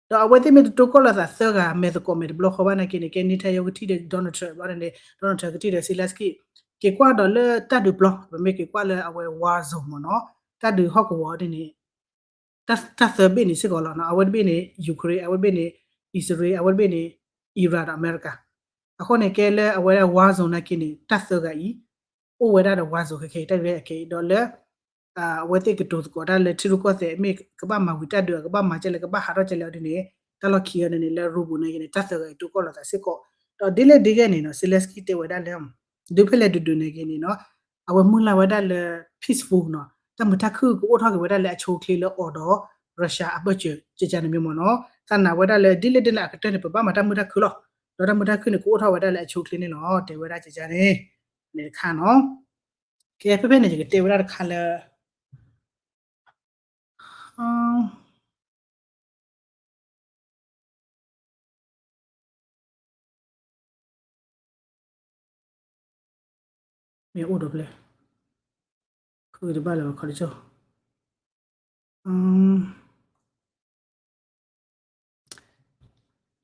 ဒီးအဝဲသ့ၣ်မ့ၢ်တတိၢ်ကီၢ်လိာ်သးသၢဂၤ မဲာ်သကိးမဲာ်တဘျီဃီဘၣ်နာ်က့န့ၣ် ကဲ Netanyahu ကထံၣ်ဒီး Donald Trump ဘျီန့ၣ် Donald Trump ကထံၣ်ဒီး Zelensky က့ၤကွၢ်ဒီးလၢတၢ်ဒုးပျီ ပမ့ၢ်က့ၤကွၢ်လၢအဝဲ war zone မ့ၢ်နီၤ တၢ်ဒုးဟီၣ်ကဝီၤဒ်န့ၣ် တၢ်သၢဘ့ၣ်န့ၣ်စ့ၢ်ကီးလီၤနီၤ အဝဲတဘ့ၣ်န့ၣ် Ukraine အဝဲတဘ့ၣ်န့ၣ် အံၣ်စရ့လး အဝဲတဘ့ၣ်န့ၣ် Iran ဒီးအမဲရကၤ အဃိန့ၣ် ကဲလၢအဝဲဒၣ် war zone နာ်က့န့ၣ် တၢ်သၢဂၤအံၤ အိၣ်ဝဲဒၣ်ဒီး war zone ခဲခဲအံၤ တၢ်ဒုးခဲအံၤ ဒီးလၢ အဝဲသ့ၣ်ကတိၤသကိးတၢ်လၢထံရူၢ်ကီၢ်သဲး မ့ၢ်ကဘၣ်မၤဝံၤတၢ်ဒုး ကဘၣ်မၤကဲလဲၣ် ကဘၣ်ဟးထီၣ်ကဲလဲၣ်အီၤဒ်န့ၣ် တၢ်လီၢ်ခံအီၤန့ၣ်န့ၣ် လၢ room ပူၤနာ်က့န့ၣ် တၢ်သၢဂၤအံၤတိၢ်ကီၢ်လိာ်သးစ့ၢ်ကီး ဒီးဒ်လဲၣ်ဒ်ဂ့ၢ်န့ၣ်နီၤ Zelensky တဲဝဲဒၣ်လၢ ဒုးဖဲလဲၣ်ဒုးဒုးနာ်က့န့ၣ်နီၤ အဝဲမုၢ်လၢ်ဝဲဒၣ်လၢ peaceful နီၤ တၢ်မုာ်တၢ်ခုၣ်ကအိၣ်ထီၣ်က့ၤဝဲဒၣ်လၢအဆိအချ့လၢအီၤဒီး Russia အဘၢၣ်စၢၤ ကကန့ၣ်မ့ၢ်မ့ၢ်နီၤ သးနာ်ဝဲဒၣ်လၢဒ်လဲၣ်ဒ်လဲၣ်အကတၢၢ်န့ၣ် ပဘၣ်မၤတၢ်မုာ်တၢ်ခုၣ်လီၤ ဒီးတၢ်မုာ်တၢ်ခုၣ်န့ၣ် ကအိၣ်ထီၣ်ဝဲဒၣ်လၢအဆိအချ့န့ၣ်လီၤ တဲဝဲဒၣ်ကကန့ၣ် န့ၣ်တခါနီၤ ကဲ ဖဲဖဲန့ၣ် ယကတဲဝဲဒၣ်တခါလၢ မ့ၢ်အိၣ်ဒီးဖျဲၣ် ခုတဘၣ်လၢၤဘၣ်ခီတကၠီ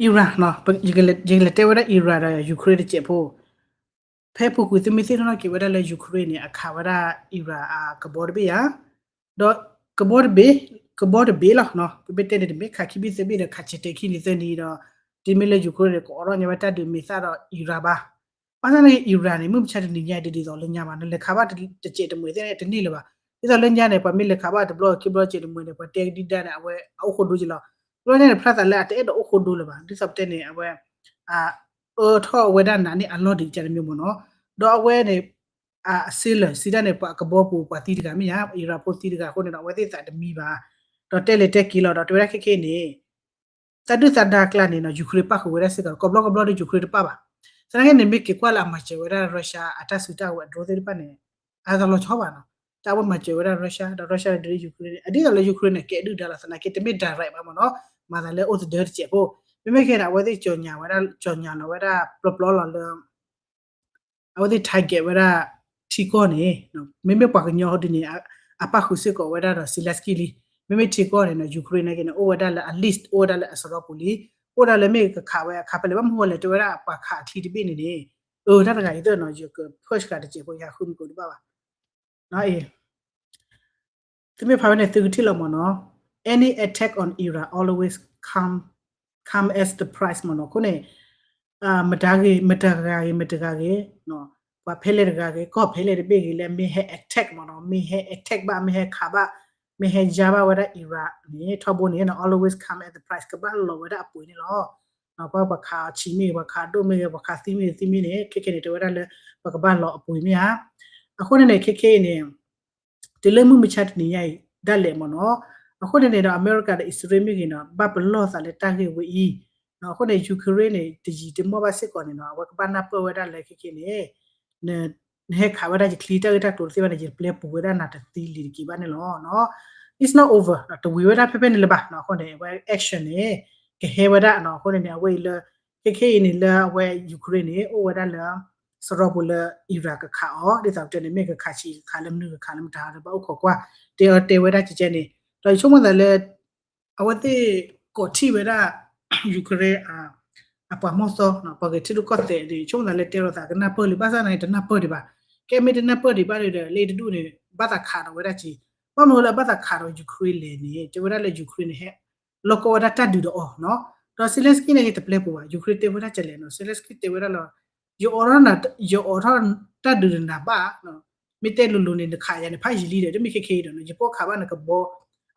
Iran နီၤ ယကလဲၤတဲဝဲဒၣ် Iran ဒီး Ukraine တစဲးဖိ ဖဲအပူၤကွံာ်သုမ့ၢ်သ့ၣ်နီၣ်ထီၣ်က့ၤဝဲဒၣ်လၢ Ukraine န့ၣ် အခးဝဲဒၣ် Iran အကဘီတဘ့ၣ်ဧါ ဒီးကဘီတဘ့ၣ် ကဘီတဘ့ၣ်လီၤနီၤ ပမ့ၢ်တဲန့ၣ် တမ့ၢ်ခးခံဘ့ၣ်သၢဘ့ၣ်ဒီး ခးဆံးတဲာ်ခံနံၤသၢနံၤဒီး တုၤမ့ၢ်လၢ Ukraine န့ၣ် ကအိးထီၣ်ညါဝဲတၢ်ဒုးမ့ၢ်သၣ်ဒီး Iran ဘၣ် ဘၣ်ဆၣ်န့ၣ် Iran န့ၣ် မုၢ်မဆါတနံၤညါဒ်သိးလၢညါဘၣ် နလဲၤခးဘၣ်တစဲးတမှဲၤသ့ၣ်တန့ၢ်လၢၤဘၣ် ဒ်သိးလၢညါန့ၣ် ပှၤမ့ၢ်လဲၤခးဘၣ်တဘျီခံဘျီစဲးတမှဲၤန့ၣ် ပှၤတဲကဒံဒါန့ၣ် အဝဲအအိၣ်ဃိဒိက့လီၤ တဘျီညါန့ၣ် ဖျါသးလၢအတအဲၣ်ဒိးအိၣ်ဃိဒိလၢၤဘၣ် ဒ်သိးပတဲန့ၣ် အဝဲ အၢထီၣ်ဝဲဒၣ်နးန့ၢ်အလီၢ်ဒံးကန့ၣ်မ့ၢ်မ့ၢ်နီၤ ဒီးအဝဲန့ၣ် အ sailor စံးတၢ်န့ၣ် ပှၤကဘီပူၤပှၤသံတဂၤမ့ၢ်ဧါ Iran ဖိသံတဂၤအဃိန့ၣ်ဒီး အဝဲသ့ၣ်သးတမံဘၣ် ဒီးတဲလဲၤတဲက့ၤလီၤဒီး တဲဝဲဒၣ်ခဲခဲအံၤန့ၣ် သးဒုၣ်သးဒါကျါန့ၣ်နီၤ Ukraine ပၣ်ဃုာ်ဝဲဒၣ်စ့ၢ်ကီး ကိးဘျီကိးဘျီဒီး Ukraine တပၣ်ဘၣ် သနာ်က့န့ၣ် မ့ၢ်က့ၤကွၢ်လၢအမၤစၢၤဝဲဒၣ် Russia အတၢ်စုတၢ်ဝဲၤ drone သ့ၣ်တဖၣ်န့ၣ် အတလီၤဆီဘၣ်နီၤ. တၢ်အဝဲမၤစၢၤဝဲဒၣ် Russia ဒီး Russia န့ၣ်ဒုး Ukraine န့ၣ် အဒ်သိးလၢ Ukraine န့ၣ် ကဲဒုၣ်ဒါလီၤ သနာ်က့တမ့ၢ် direct ဘၣ်မ့ၢ်နီၤ, မၤသးလၢအိၣ်သဒၢတစဲးဖိ, မ့မ့ၢ်ခဲန့ၣ် အဝဲသ့ၣ်ကၠီၣ်ညါဝဲဒၣ် ကၠီၣ်ညါလီၤဝဲဒၣ် ပျီပျီလီၤလၢ အဝဲသ့ၣ် target ဝဲဒၣ် ထံကီၢ်န့ၣ် မ့မ့ၢ်ပှၤကညီဒ်န့ၣ် အပၣ်ဃုာ်စ့ၢ်ကီးဝဲဒၣ်ဒီး Zelensky လံ. မ့မ့ၢ်ထံကီၢ်န့ၣ်နီၤ Ukraine နာ်က့န့ၣ် အိၣ်ဝဲဒၣ်လၢ at least အိၣ်ဝဲဒၣ်လၢအစရီပူၤလံ. အိၣ်ဒၣ်လၢမ့ၢ်ကခးဝဲအခါဖဲလဲၣ် ဘၣ်မနုၤဃိလဲၣ်တဲဝဲဒၣ်ပှၤခးအချံတဘ့ၣ်န့ၣ်န့ၣ်, အၢ တၢ်တဂၤအံၤသ့ၣ်နီၤ ယက push ကဒီးတစဲးဖိ ယဟးဃုမုၢ်ကိးတဘၣ်ဘၣ်. သုမ့ၢ်ဖးဝဲန့ၣ် သုကထံၣ်လီၤမ့ၢ်နီၤ, any attack on Iran always come, come as the price မ့ၢ်နီၤ. အဃိန့ၣ် မတၤဂ့ၤ မတဂၤဂ့ၤ မတဂၤဂ့ၤ, ပှၤဖဲလဲၣ်တဂၤဂ့ၤ ကီၢ်ဖဲလဲၣ်တဘ့ၣ်ဂ့ၤ လၢမ့ၢ်ဟဲ attack မ့ၢ်နီၤ, မ့ၢ်ဟဲ attack ဘၣ် မ့ၢ်ဟဲခးဘၣ် မ့ၢ်ဟဲယါဘၣ်ဝဲဒၣ် Iran န့ၣ် ထီဘိန့ၣ် always come at the price ကဘၣ်လီၤဝဲဒၣ်အပှ့ၤန့ၣ်လီၤ. ပှၤခးအဆံးမ့ၢ်ဂ့ၤ ပှၤခးဒိၣ်မ့ၢ်ဂ့ၤ ပှၤခးသံမ့ၢ်ဂ့ၤသံမ့ၢ်န့ၣ် ခဲခဲန့ၣ် တဲဝဲဒၣ်လၢ ပကဘၣ်လီၤအပှ့ၤမ့ၢ်ဧါ. အဃိန့ၣ်န့ၣ် ခဲခဲအံၤန့ၣ် တုၤလၢမုၢ်မဆါတနံၤညါအံၤဒၣ်လဲာ်မ့ၢ်နီၤ. အဃိန့ၣ်န့ၣ်ဒီး အမဲရကၤဒီး အံၣ်စရ့လးမ့ၢ်ဂ့ၤနီၤ ဘၣ်ပလီၢ်သးလၢတၢ်ဂ့ၢ်ဝဲအံၤ. အဃိန့ၣ် Ukraine န့ၣ် တယံာ်တမီၢ်ဘၣ်စ့ၢ်ကီးန့ၣ်နီၤ အဝဲကဘၣ်နၢ်ပၢၢ်ဝဲဒၣ်လၢခဲခဲန့ၣ် နဟဲခးဝဲဒၣ်ယချံတၢ်ဂ့ၢ်တၢ်ကျိၤတသ့ဘၣ်န့ၣ် ယပျဲပူၤဝဲဒၣ်နၤတသံလံၤတက့ၤဘၣ်န့ၣ်လီၤ. It's not over တဝံၤဝဲဒၣ်ဖဲဖဲန့ၣ်လၢၤဘၣ်နီၤ. အဃိန့ၣ် အဝဲ action န့ၣ် ကဟဲဝဲဒၣ်နီၤ. အဃိန့ၣ်န့ၣ် အဝဲအံၤလၢ ခဲခဲအံၤန့ၣ်လၢအဝဲ Ukraine န့ၣ် အိၣ်ဝဲဒၣ်လၢ စရီပူၤလၢ Iran ကခးအီၤ ဒ်သိးပတဲန့ၣ် မ့ၢ်ကခးဆံးကခးလၢမနုၤကခးလၢမတၤဒီး ဘၣ်အိၣ်ခိးကွၢ် တဲအီၤတဲဝဲဒၣ်ကကဲန့ၣ် ဒီးယဆိကမိၣ်သးလၢ အဝဲသ့ၣ်ကိးထံၣ်ဝဲဒၣ် Ukraine အပှၤမီၢ်သီ ပှၤဂဲၤထံရူၢ်ကီၢ်သဲးန့ၣ် ဆိကမိၣ်သးလၢတဲလိာ်သးကနၢ်ပၢၢ်လံ ဘၣ်ဆၣ်သနာ်က့တနၢ်ပၢၢ်ဒံးဘၣ်. ကဲမ့ၢ်တနၢ်ပၢၢ်ဒံးဘၣ်ဒီး လၢတဒူၣ်န့ၣ် ဘၣ်သးခးဒီးဝဲဒၣ်က့ၤ ဘၣ်မနုၤလၢအဘၣ်သးခးဒီး Ukraine လဲၣ်န့ၣ် တဲဝဲဒၣ်လၢ Ukraine န့ၣ် ဟဲလီၢ်ကီၢ်ဝဲဒၣ်တၢ်ဒုးဒီးအီၤနီၤ. ဒီး Zelensky န့ၣ်က့ၤတပျဲပူၤဘၣ် Ukraine တဲဝဲဒၣ်ကလဲၣ်နီၤ Zelensky တဲဝဲဒၣ်လီၤ ယအိးထီၣ်တၢ်ဒုးနၤဘၣ် မ့ၢ်တဲလိၤလိၤန့ၣ် နခးယၤန့ၣ် ဖးယံာ်လံဒီး တမ့ၢ်ခဲခဲအံၤဒီး ယပိာ်ခးဘၣ်နကဘီ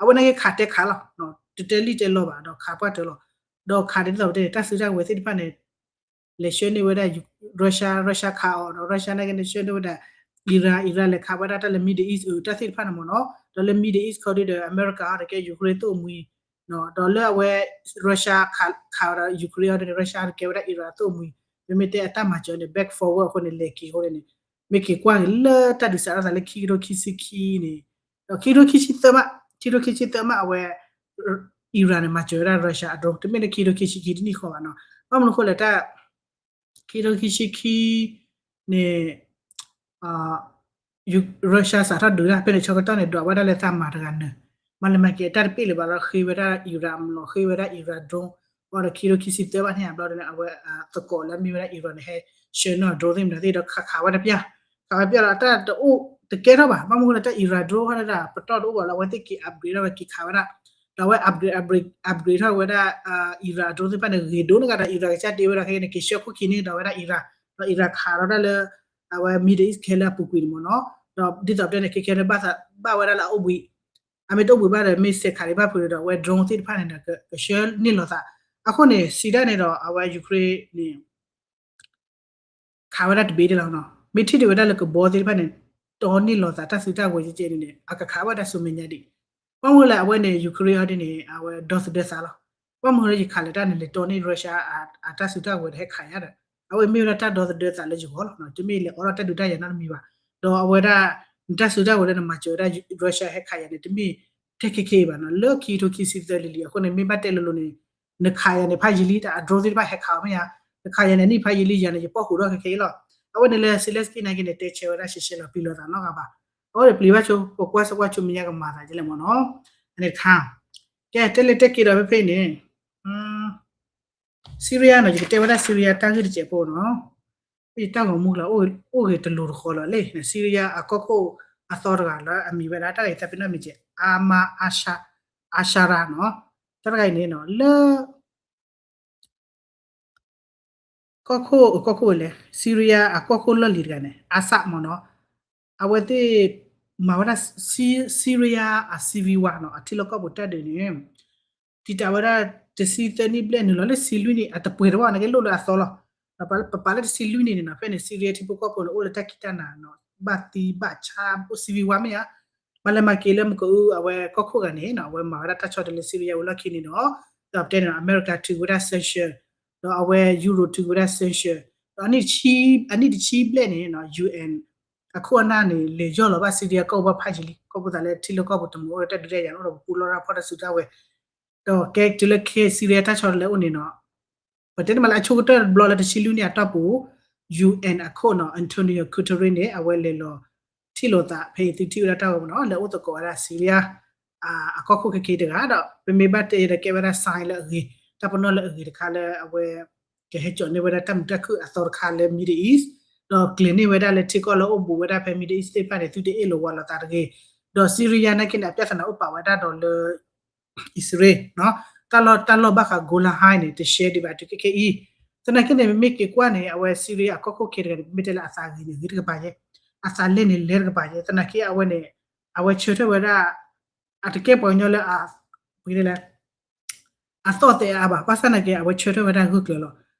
အဝဲန့ၣ်က့ၤခးတဲခးလီၤ တတဲလံတဲလီၤဘၣ် ဒီးခးပှၢ်တၢၢ်လီၤ. ဒီးခးဒ်သိးပတဲန့ၣ် တၢ်စုတၢ်ဝဲၤသ့ၣ်တဖၣ်န့ၣ် လဲၤဆှၢန့ၢ်ဝဲဒၣ် Russia Russia ခးအီၤဒီး Russia န့ၣ်က့ၤန့ၣ်ဆှၢန့ၢ်ဝဲဒၣ် Iran Iran လဲၤခးဝဲဒၣ်တၢ်လၢ Middle East အတၢ်သ့ၣ်တဖၣ်န့ၣ်မ့ၢ်နီၤ ဒီးလၢ Middle East ခီဒ်ဒီး အမဲရကၤဟီဒီးကဲ Ukraine သိၣ်မှံ ဒီးလၢအဝဲ Russia ခးဒီး Ukraine အီၤဒီး Russia ကဲဝဲဒၣ် Iran သိၣ်မှံ မ့မ့ၢ်တဲအတၢ်မၤစၢၤန့ၣ် back forward အဃိန့ၣ် လဲၤက့ၤအဃိန့ၣ် မ့ၢ်က့ၤကွၢ်က့ၤလၢတၢ်ဒုးစးထီၣ်သးလၢခံကထိခံဆံခံန့ၣ် ဒီးခံကထိခံဆံသၢမး ခံကထိခံဆံသၢမး အဝဲ Iran န့ၣ် မၤစၢၤဝဲဒၣ် Russia အ drone တမ့ၢ်လၢခံကထိခံဆံခံတနံၣ်ဃီဘၣ်နီၤ ဘၣ်မနုၤအဃိလဲၣ်တၢ် ခံကထိခံဆံခံန့ၣ် Russia စးထီၣ်ဒုးတၢ်ဖဲန့ၣ် ဆၢကတီၢ်န့ၣ် ဒွးဝဲဒၣ်လၢသးမၤတဂၤနၢၤ မၤလဲၤမၤက့ၤအတၢ်တပ့ၢ်လၢၤဘၣ်လီၤ ဃ့ဝဲဒၣ် Iran မလီၤ ဃ့ဝဲဒၣ် Iran drone ဘၣ်ဒီးခံကထိခံဆံသၢဘၣ်န့ၣ် ဘျီဒီး အဝဲသကိးလၢမ့ၢ်ဝဲဒၣ် Iran န့ၣ် ဟဲဆှၢန့ၢ် drone သ့ၣ်မတၤသ့ၣ်ဒီးခးခးဝဲတပျၢ် ခးဝဲပျၢ်လီၤ အတၢ်တအိၣ်တကဲထီၣ်ဘၣ် ဘၣ်မနုၤဃိလၢတၢ် Iran drone ခီဒၣ် ပတီၢ်တအိၣ်ဘၣ်လီၤ အဝဲသ့ၣ်က့ၤ upgrade ထီၣ်ဝဲက့ၤခးဝဲဒၣ် ဒီးအဝဲ upgrade upgrade upgrade ထီၣ်ဝဲဒၣ် Iran drone သ့ၣ်တဖၣ်န့ၣ် ဂ့ၤဒိၣ်န့ၢ်ကဒီး Iran ကစၢ်တ့ဝဲဒၣ်ခဲကနံၣ်န့ၣ် က့ၤဆှၢခိၣ်ခံန့ၢ်ဒီးဝဲဒၣ် Iran ဒီး Iran ခးဒီးဒၣ်လၢ အဝဲ Middle East ခဲလၢာ်အပူၤကွံာ်န့ၣ်မ့ၢ်နီၤ ဒီးဒ်သိးပတဲန့ၣ် ခဲခဲန့ၣ် ဘၣ်ဝဲဒၣ်လၢအအိၣ်ဘှံး အမ့ၢ်တအိၣ်ဘှံးဘၣ်ဒီး မ့ၢ်စဲးခးဒံးဘၣ်ဖုးဒီး အဝဲ drone သ့ၣ်တဖၣ်န့ၣ်ဒီး ကဆှၢန့ၢ်လိာ်သး အဃိန့ၣ် စံးဒၣ်န့ၣ်ဒီး အဝဲ Ukraine န့ၣ် ခးဝဲဒၣ်တဘ့ၣ်ဒၣ်လီၤနီၤ မ့ၢ်ထံၣ်ဒံးဝဲဒၣ်လၢကဘီသ့ၣ်တဖၣ်န့ၣ် တီန့ၢ်လိာ်သးတၢ်စုတၢ်ဝဲၤကဲကဲန့ၣ်န့ၣ် အကခးဝဲဒၣ်ဆူမဲာ်ညါဒံး ဘၣ်မနုၤလဲၣ် အဝဲန့ၣ် Ukraine အီၤဒ်န့ၣ် အဝဲဒီသဒၢသးလီၤ ဘၣ်မနုၤလၢယခးလဲၤတၢ်န့ၣ် လဲၤတီန့ၢ် Russia အတၢ်စုတၢ်ဝဲၤဒီးဟဲခးယၤဒီး အဝဲမ့ၢ်ဝဲဒၣ်တၢ်ဒီသဒၢသးလၢယဂီၢ်လီၤ တမ့ၢ်လဲၤအိးထီၣ်တၢ်ဒုးတၢ်ယၤနီတမံၤဘၣ် ဒီးအဝဲဒၣ် နတၢ်စုတၢ်ဝဲၤလၢနမၤစၢၤဝဲဒၣ် Russia ဟဲခးယၤန့ၣ် တမ့ၢ်ထဲခဲခဲအံၤဘၣ်နီၤ လၢခံကထိခံဆံသၢလံလံ အဃိန့ၣ် မ့ၢ်ဘၣ်တဲလိၤလိၤန့ၣ် နခးယၤန့ၣ် ဖးယံာ်လံ တၢ်အ drone သ့ၣ်တဖၣ်ဟဲခးအီၤမ့ၢ်ဧါ နခးယၤန့ၣ် နံၣ်ဖးယံာ်လံ ယၤန့ၣ် ယပိာ်ဃုာ်ထီၣ်ခဲခဲအံၤလီၤ အဝဲန့ၣ်လၢ Zelensky နာ်က့န့ၣ် တဲဆၢဝဲဒၣ်ရှဲရှဲလီၤ ပျံၤလိာ်သးနီတဂၤဘၣ် အဝဲန့ၣ်ပျံၤဘၣ်ဆိ ပကွၢ်စကွၢ်ဆိမဲာ်ညါကမၤသးဒ်လဲၣ်မ့ၢ်နီၤ အန့ၣ်တခါ ကဲတဲလဲၤတဲက့ၤဒီးဖဲဖဲအံၤန့ၣ် Syria နီၤ ယကတဲဝဲဒၣ် Syria တၢ်ဂ့ၢ်တစဲးဖိနီၤ ယတၢ်ဂီၤမူလၢ အိၣ်ဂ့ၤတလိၤတဃီလီၤလံ Syria အကီၢ်ခိၣ်အသီတဂၤလၢအမံၤဝဲဒၣ် တၢ်ဂ့ၢ်သးပ့ၤနီၣ်မ့ၢ်ကဲ Ahmad Sharaa နီၤ တၢ်တဂၤအံၤန့ၣ်နီၤ လၢ ကီၢ်ခိၣ် ကီၢ်ခိၣ်ဝဲလဲၣ် Syria အကီၢ်ခိၣ်လီၢ်လံၤတဂၤန့ၣ် Assad မ့ၢ်နီၤ အဝဲသ့ၣ် မၤဝဲဒၣ် Syria အ civil war နီၤ အထံလီၢ်ကီၢ်ပူၤတၢ်ဒုးန့ၣ် တံာ်တာ်ဝဲဒၣ်တဆံသၢနံၣ်ဘျဲၣ်နုာ်လီၤလၢတဆံလွံၢ်နံၣ် အတပှဲၤတဝၣ်န့ၣ်က့လိၣ်လၢအသီလီၤ ပပာ်လၢတဆံလွံၢ်နံၣ်န့ၣ်နီၤ ဖဲန့ၣ် Syria ထံဖိကီၢ်ဖိန့ၣ် အိၣ်လၢတၢ်ခံးတၢ်နၤနီၤ ဘၣ်သံဘၣ်ဆါ အိၣ် civil war မ့ၢ်ဧါ မၤလဲၤမၤက့ၤလၢမကအူ အဝဲကီၢ်ခိၣ်ဂၤန့ၣ်နီၤ အဝဲမၤဝဲဒၣ်တၢ်ဆီတလဲ Syria ဝဲလီၢ်ခံန့ၣ်ဒီး ဒီးပတဲန့ၣ် အမဲရကၤထုးဝဲဒၣ် sanction ဒီးအဝဲ Europe ထုးဝဲဒၣ် sanction အနံၣ်တဆံဘျဲၣ်န့ၣ် UN အခိၣ်အနၢ်န့ၣ် လဲၤယီၢ်လီၤဘၣ် Syria ကီၢ်ပူၤဘၣ်ဖးယံာ်လံ ခီဖျိသးလၢထံလၢကီၢ်ပူၤတမုာ်အိၣ်ဒီးတၢ်ဒုးတၢ်ယၤန့ၣ်အိၣ်ဒီးပပူၤလီၤရၢ်ဖီၣ်တၢ်စုတၢ်ဝဲၤ ဒီးကဲတုၤလၢခဲ Syria တၢ်ဆီတလဲအိၣ်န့ၣ်နီၤ ပတဲန့ၣ်မးလၢအဆိကတၢၢ်တဘျီလၢတဆံလွံၢ်နံၣ်အတီၢ်ပူၤ UN အခိၣ်နီၤ Antonio Guterres န့ၣ် အဝဲလဲၤလီၤထံၣ်လိာ်သးဖဲအံၤသုထံၣ်ဝဲဒၣ်တၢ်ဂီၤမနီၤ လၢအိၣ်သကိးဝဲဒၣ် Syria အကီၢ်ခိၣ်ခဲခဲတဂၤဒီး ပမ့ၢ်ဘၣ်တဲဒီးကဲဝဲဒၣ် sign လၢအဂ့ၤ တၢ်ပနီၣ်လၢအဂ့ၤတခါလၢအဝဲ ကဟဲစိာ်န့ၢ်ဝဲဒၣ်တၢ်မုာ်တၢ်ခုၣ်အသီတခါလၢ Middle East ဒီးကျဲၤန့ၢ်ဝဲဒၣ်လၢထံကီၢ်လၢအိၣ်ဘူးဝဲဒၣ်ဖဲ Middle East သ့ၣ်တဖၣ်န့ၣ် သုတအ့ၣ်လိာ်ဝးလိာ်သးတဂ့ၤ ဒီး Syria နာ်က့န့ၣ် အပြဿနာအိၣ်ပာ်ဝဲဒၣ်ဒီးလၢ အံၣ်စရ့လး တၢ်လီၢ်ဘၣ်ဃး Golan Heights န့ၣ် တရှဲဒံးဘၣ်တုၤခဲခဲအံၤ သနာ်က့န့ၣ် ပမ့ၢ်က့ၤကွၢ်န့ၣ် အဝဲ Syria အကီၢ်ခိၣ်ခဲတဂၤန့ၣ် ပမ့ၢ်တဲလၢအသးဂ့ၤန့ၣ် ဂ့ၤတကပၤယဲ အသးလဲၢ်န့ၣ်လဲၤတကပၤယဲ သနာ်က့အဝဲန့ၣ် အဝဲဆၢထၢၣ်ဝဲဒၣ် အတကဲပှၤကညီလၢ ပကတဲလဲၣ် အသီၣ်သဲးအါဘၣ် ဘၣ်ဆၣ်သနာ်က့ အဝဲဆၢထၢၣ်ဝဲဒၣ်ဂၢၢ်ကျၢၤလီၤ.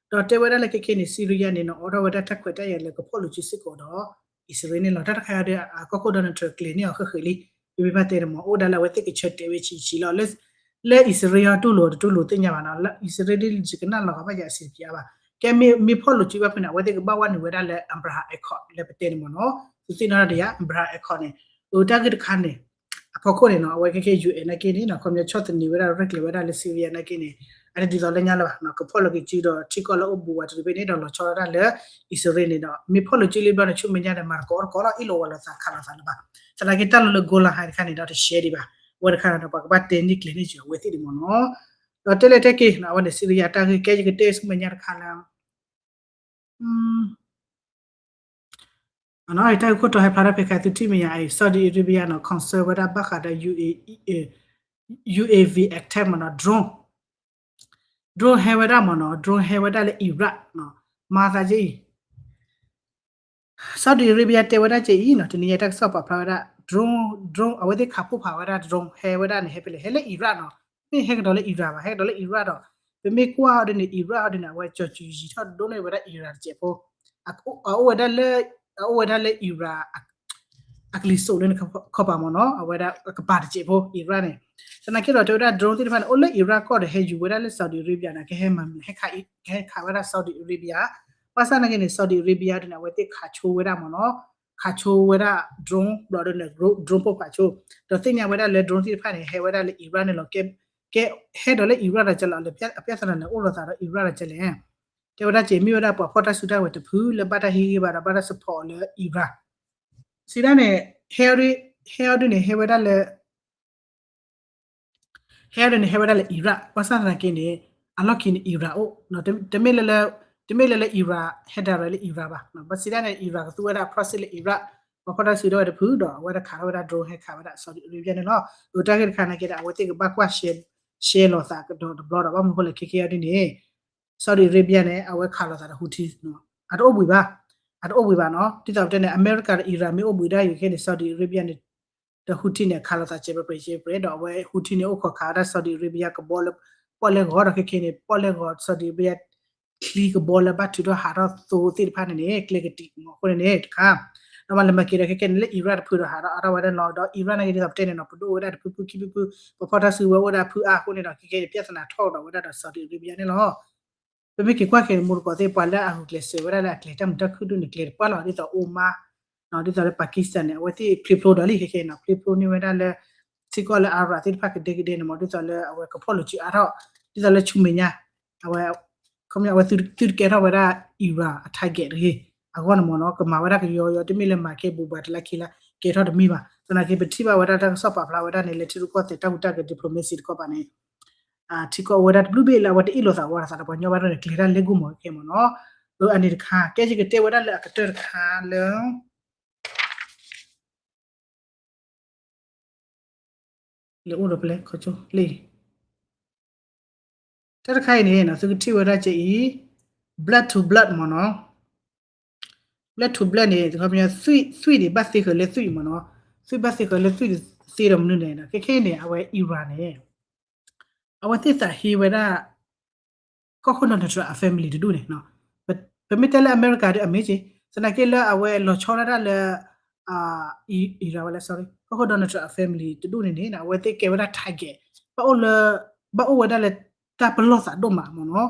ဒီးတဲဝဲဒၣ်လၢခဲခဲန့ၣ် Syria န့ၣ်နီၤ အိးထီၣ်ဝဲဒၣ်တၢ်ခွဲးတၢ်ယာ်လၢကဖီၣ်လိာ်စုစ့ၢ်ကီးဒီး အံၣ်စရ့လးန့ၣ်လီၤ. တၢ်တခါအံၤဒီး အကီၢ်ခိၣ် Donald Trump ကျဲၤန့ၢ်အီၤဃၣ်ဃၣ်လံ ပမ့ၢ်ဘၣ်တဲန့ၣ်မ့ၢ် အိၣ်ဒၣ်လၢအဝဲသ့ၣ်ကဆၢတဲာ်ဝဲဆံးဆံးလီၤ လၢအံၣ်စရ့လးတူၢ်လိာ်တတူၢ်လိာ်သ့ၣ်ညါဘၣ်နီၤ လၢအံၣ်စရ့လးဒ်ယကနၣ်လီၤဂာ်ဘၣ်ယၤအဆံးတပျးဘၣ် ကဲမ့ၢ်ဖီၣ်လိာ်စုဘၣ်ဖဲန့ၣ် အဝဲသ့ၣ်ကဘၣ်ဝဲနုာ်ဝဲဒၣ်လၢ Abraham Accord လၢပတဲန့ၣ်မ့ၢ်နီၤ သုသ့ၣ်နီၣ်ဒၣ်ယၤ Abraham Accord န့ၣ် အတၢ်ဂ့ၢ်တခါန့ၣ် အဖီခိၣ်န့ၣ်နီၤ အဝဲခဲခဲ UN နာ်က့န့ၣ်နီၤ ခီပညီဆီၣ်သနံးဝဲဒၣ်ရဲၣ်ကျဲၤဝဲဒၣ်လၢ Syria နာ်က့န့ၣ် အတဒ်သိးလၢညါလၢၤဘၣ်နီၤ ကဖီၣ်လိာ်က့ၤစုဒီးထံကီၢ်လၢအိၣ်ဘူးဝဲတရံးဖဲန့ၣ် ဒီးလီၤဆီဒၣ်တၢ်လၢ အံၣ်စရ့လးန့ၣ်ဒီး မ့ၢ်ဖီၣ်လိာ်စုလံဘျီန့ၣ် ဆူမဲာ်ညါဒီးမၤသကိးတကိးလီၤ အ့ၣ်လိာ်ဝးလိာ်သးခးလိာ်သးလၢၤဘၣ် သနာ်က့တၢ်လီၢ်လၢ Golan Heights တခါန့ၣ်ဒီးတရှဲဒံးဘၣ် အဝဲတခါန့ၣ်ဒီး ပှၤကဘၣ်တဲန့ၢ်ကျဲၤန့ၢ်က့ၤအဝဲသ့ၣ်ဒံးမ့ၢ်နီၤ ဒီးတဲလဲၣ်တဲက့ၤ အဝဲန့ၣ် Syria တၢ်ဂ့ၢ်ကဲယကတဲဆူမဲာ်ညါတခါလၢ အတၢ်ဂ့ၢ်ခိၣ်တီဟဲဖျါထီၣ်ဖဲခါသုထံၣ်မဲာ်ညါအံၤ Saudi Arabia နီၤ concern ဝဲဒၣ်ဘၣ်ဃးဒီး UAV attack မ့ၢ်နီၤ drone drone ဟဲဝဲဒၣ်မ့ၢ်နီၤ drone ဟဲဝဲဒၣ်လၢ Iraq နီၤ မၤသးကဲအံၤ Saudi Arabia တဲဝဲဒၣ်ကဲအံၤနီၤ တနံၤညါတၢ်ကစီၣ်ပာ်ဖျါဝဲဒၣ် drone drone အဝဲသ့ၣ်ခးဖှိၣ်ဖးဝဲဒၣ် drone ဟဲဝဲဒၣ်န့ၣ် ဟဲဖဲလဲၣ် ဟဲလၢ Iraq နီၤ မ့ၢ်ဟဲကဒီးလၢ Iraq ဘၣ် ဟဲကဒီးလၢ Iraq ဒီး ပမ့ၢ်ကွၢ်အီၤဒ်န့ၣ် Iraq အီၤဒ်န့ၣ် အဝဲကၠီၤစုၤယံၤထီၣ်ဒိၣ်န့ၢ်ဝဲဒၣ် Iran တစဲးဖိ အအိၣ်ဝဲဒၣ်လၢ အအိၣ်ဝဲဒၣ်လၢ Iran အကလံၤစိးလၢနခီပၤမ့ၢ်နီၤ အဝဲဒၣ်အကပၤတစဲးဖိ Iraq န့ၣ် သနာ်က့ဒီးတဲဝဲဒၣ် drone သ့ၣ်တဖၣ်န့ၣ် အိၣ်လၢ Iraq ကီၢ်ဒီးဟဲယူၤဝဲဒၣ်လၢ Saudi Arabia န့ၣ် ကဟဲမၤ ဟဲခးဝဲဒၣ် Saudi Arabia ဘၣ်ဆၣ်သနာ်က့န့ၣ် Saudi Arabia ဒ်န့ၣ် အဝဲသ့ၣ်ခးဆိဝဲဒၣ်မ့ၢ်နီၤ ခးဆိဝဲဒၣ် drone ဘျီဒီးန့ၣ် drone ပိၢ်ဖးဆိ ဒီးသ့ၣ်ညါဝဲဒၣ်လၢ drone သ့ၣ်တဖၣ်န့ၣ် ဟဲဝဲဒၣ်လၢ Iraq န့ၣ်လီၤ ကဲဟဲဒီးလၢ Iraq ဒီးကလဲၣ် အပြဿနာန့ၣ် အိၣ်လိာ်သးဒီး Iraq ဒီးကလဲၣ် တဲဝဲဒၣ်ကဲမ့ၢ်ဝဲဒၣ်ပှၤဖီၣ်တၢ်စုတၢ်ဝဲၤတဖုလၢဘၣ်တၢ်ဟ့ၣ်ဂံၢ်ဘါဒီးဘၣ်တၢ် support လၢ Iraq စံးဒၣ်န့ၣ် ဟဲအီၤဒ်န့ၣ် ဟဲဝဲဒၣ်လၢ ဟဲအီၤဒ်န့ၣ် ဟဲဝဲဒၣ်လၢ Iraq ဘၣ်ဆၣ်သနာ်က့န့ၣ် အလီၢ်ခံန့ၣ် Iraq အိၣ် တမ့ၢ်လၢ တမ့ၢ်လၢလၢ Iraq ဟဲ direct လၢ Iraq ဘၣ် ဘၣ်စံးဒၣ်န့ၣ် Iraq ကသူဝဲဒၣ် proxy လၢ Iraq ပှၤဖီၣ်တၢ်စုတၢ်ဝဲၤတဖုဒီး အဝဲဒၣ်ခးထီၣ်ဝဲဒၣ် drone ဟဲခးဝဲဒၣ် Saudi Arabia န့ၣ်လီၤ အတၢ်ဂ့ၢ်တခါနာ်က့ဒီး အဝဲသ့ၣ်ကဘၣ်ကွၢ် share လိာ်သးကဒီးတဘျီဒီး ဘၣ်မနုၤအဃိလဲၣ် ခဲခဲအီၤဒ်န့ၣ် Saudi Arabia န့ၣ် အဝဲခးလိာ်သးဒီး Houthi အတအိၣ်ဘှံးဘၣ် အတအိၣ်ဘှံးဘၣ်နီၤ ဒ်သိးပတဲန့ၣ် အမဲရကၤဒီး Iran မ့ၢ်အိၣ်ဘှံးဒၣ်အံၤခဲန့ၣ် Saudi Arabia န့ၣ် ဒီး Houthi န့ၣ် အခးလိာ်သးစဲးပြဲးစဲးပြဲးဒီး အဝဲ Houthi န့ၣ် အိၣ်ခိးခးဝဲဒၣ် Saudi Arabia ကဘီလၢ ပီၣ်လဲၣ်ဂီၤဒီးခဲခဲန့ၣ် ပီၣ်လဲၣ်ဂီၤ Saudi Arabia ချံကဘီလၢဘၣ်ထုးထီၣ်ဟးထီၣ်သိသ့ၣ်တဖၣ်န့ၣ်န့ၣ် ကျဲကတံာ်မ့ၢ်အဃိန့ၣ်န့ၣ် တခါ ဒီးမၤလၢမၤက့ၤဒီးခဲခဲန့ၣ်လၢ Iraq တဖုဒီးဟးထီၣ်အါထီၣ်ဝဲဒၣ်လီၤ ဒီး Iraq နာ်က့ဒ်သိးပတဲန့ၣ်နီၤ ပဒိၣ်ဝဲဒၣ်တဖုဖုခံဖုဖု ပဖီၣ်တၢ်စုဝဲအိၣ်ဝဲဒၣ်ဖုအါအဃိန့ၣ်ဒီး ခဲခဲန့ၣ် ပြဿနာထီၣ်ဒီးဝဲဒၣ်ဒီး Saudi Arabia န့ၣ်လီၤ ပမ့ၢ်က့ၤကွၢ်ခဲန့ၣ် မိၢ်တကိးသ့ၣ် ပှၤလၢအဂုာ်ကျဲးစၢးဝဲဒၣ်လၢအကျဲၤတၢ်မုာ်တၢ်ခုၣ်ဒိၣ်န့ၣ် ကျဲတပှၢ်လီၤ ဒ်သိး Oman ဒ်သိးလၢ Pakistan န့ၣ် အဝဲသ့ၣ်ဖျ့ဖျိဒီးလံခဲခဲနီၤ ဖျ့ဖျိန့ၢ်ဝဲဒၣ်လၢ ထံကီၢ်လၢ Arab သ့ၣ်တဖၣ်ကဒဲကဒဲန့ၣ်မ့ၢ် ဒ်သိးလၢအဝဲကဖီၣ်လိာ်စုအါထီၣ် ဒ်သိးလၢဆူမဲာ်ညါ အဝဲ ခီပညီအဝဲသုတကဲထီၣ်ဝဲဒၣ် Iran အ target တဂ့ၤ အဂီၢ်န့ၣ်မ့ၢ်နီၤ ကမၤဝဲဒၣ်ကယီယီ တမ့ၢ်လၢမၤခဲဘူးဘၣ်တလါခံလါ ကဲထီၣ်တမံၤဘၣ် သနာ်က့ပထံၣ်ဘၣ်ဝဲဒၣ်တၢ်ကစီၣ်ပာ်ဖျါဝဲဒၣ်န့ၣ် လၢထံရူၢ်ကီၢ်သဲးတၢ်ဟူးတၢ်ဂဲၤ diplomacy တခီပၤန့ၣ် ထံကီၢ်အိၣ်ဝဲဒၣ်တဘျုးဘ့ၣ်လၢအဝဲတအ့ၣ်လိာ်သးဝဲဒၣ်သးဒီးပှၤညီဘၣ်ဒိၣ်န့ၣ် ကျဲၤတၢ်လၢဂိၢ်မီၤခဲခဲမ့ၢ်နီၤ အန့ၣ်တခါ ကဲယကတဲဝဲဒၣ်လၢအကတၢၢ်တခါလၢ လၢအိၣ်ဒီးပလဲခီကၠိလံ တၢ်တခါအံၤန့ၣ် သုကထံၣ်ဝဲဒၣ်ကဲအံၤ blood to blood မ့ၢ်နီၤ blood to blood န့ၣ် တခီပညီ သွံၣ်န့ၣ် ဘၣ်သ့ဃၢၤလၢသွံၣ်မ့ၢ်နီၤ သွံၣ်ဘၣ်သ့ဃၢၤလၢသွံၣ်သ့ဒီးမနုၤန့ၣ် ခဲခဲအံၤန့ၣ် အဝဲ Iran န့ၣ် အဝဲသ့ၣ်သးဟ့ဝဲဒၣ် ကီၢ်ခိၣ် Donald Trump အ family တဒူၣ်န့ၣ် ပမ့ၢ်တဲလၢအမဲရကၤဒီးအမ့ၢ်က့ သနာ်က့လၢအဝဲလီၤဆီဒၣ်တၢ်လၢ Iran ဝဲလၢ sorry ကီၢ်ခိၣ် Donald Trump အ family တဒူၣ်န့ၣ်န့ၣ် အဝဲသ့ၣ်ကဲဝဲဒၣ် target ဘၣ်အိၣ်လၢ ဘၣ်အိၣ်ဝဲဒၣ်လၢတၢ်ပလီၢ်သးဒိၣ်မးမ့ၢ်နီၤ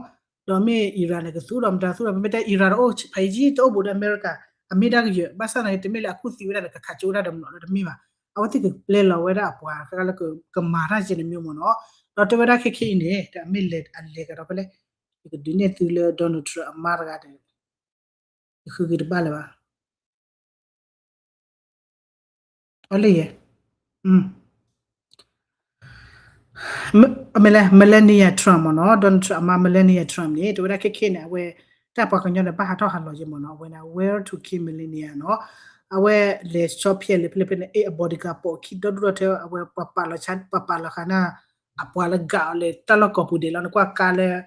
ဒီးမ့ၢ် Iran န့ၣ် ကသူဒီးမတၤသူဒီး ပမ့ၢ်တဲ Iran တအိၣ်ဖးယံာ် တအိၣ်ဘူးဒီးအမဲရကၤ အမ့ၢ်ဒၣ်ကယၢၤ ဘၣ်ဆၣ်သနာ်က့ တမ့ၢ်လၢအကူၣ်သံဝဲဒၣ်န့ၣ် ကခးကၠိဝဲဒၣ်ဒီးမနီၤဒီးတမ့ၢ်ဘၣ်. အဝဲသ့ၣ်ကပျဲလီၤဝဲဒၣ်အပှၤတဂၤလၢကမၤတၢ်ကဲန့ၣ်မ့ၢ်မနီၤ. ဒီးတဲဝဲဒၣ်ခဲခဲအံၤန့ၣ် တၢ်မ့ၢ်လဲၤအလဲၤကဒီးဖဲလဲၣ်, ယကဒုးနဲၣ်သုလၢ Donald Trump အမါတဂၤဒီး ယဃုက့ၤတဘၣ်လၢၤဘၣ်. အီလၢယဲ မ့ၢ်လဲၣ် Melania Trump မ့ၢ်နီၤ, Donald Trump အမါ Melania Trump န့ၣ် တဲဝဲဒၣ်ခဲခဲန့ၣ် အဝဲ တၢ်ပှၤကညီန့ၣ် ဘၣ်ဟးထီၣ်ဟးလီၤယဲမ့ၢ်နီၤ, အဝဲန့ၣ် Where to Kill Melania နီၤ, အဝဲလဲၤဆီဖဲလဲၣ်ဖဲလဲၣ်ဖဲလဲၣ်န့ၣ် အ bodyguard ပိာ်ခံဒီဒူၣ်ဒီထၢ အဝဲပှၤပာ်လီၤဆါ ပှၤပာ်လီၤဃာ်န့ၣ် အပှၤလၢဂာ်အီၤလဲၤတၢ်လီၢ်ကိးပူၤဒဲးလီၤန့ၣ် ကွၢ်ကါလၢ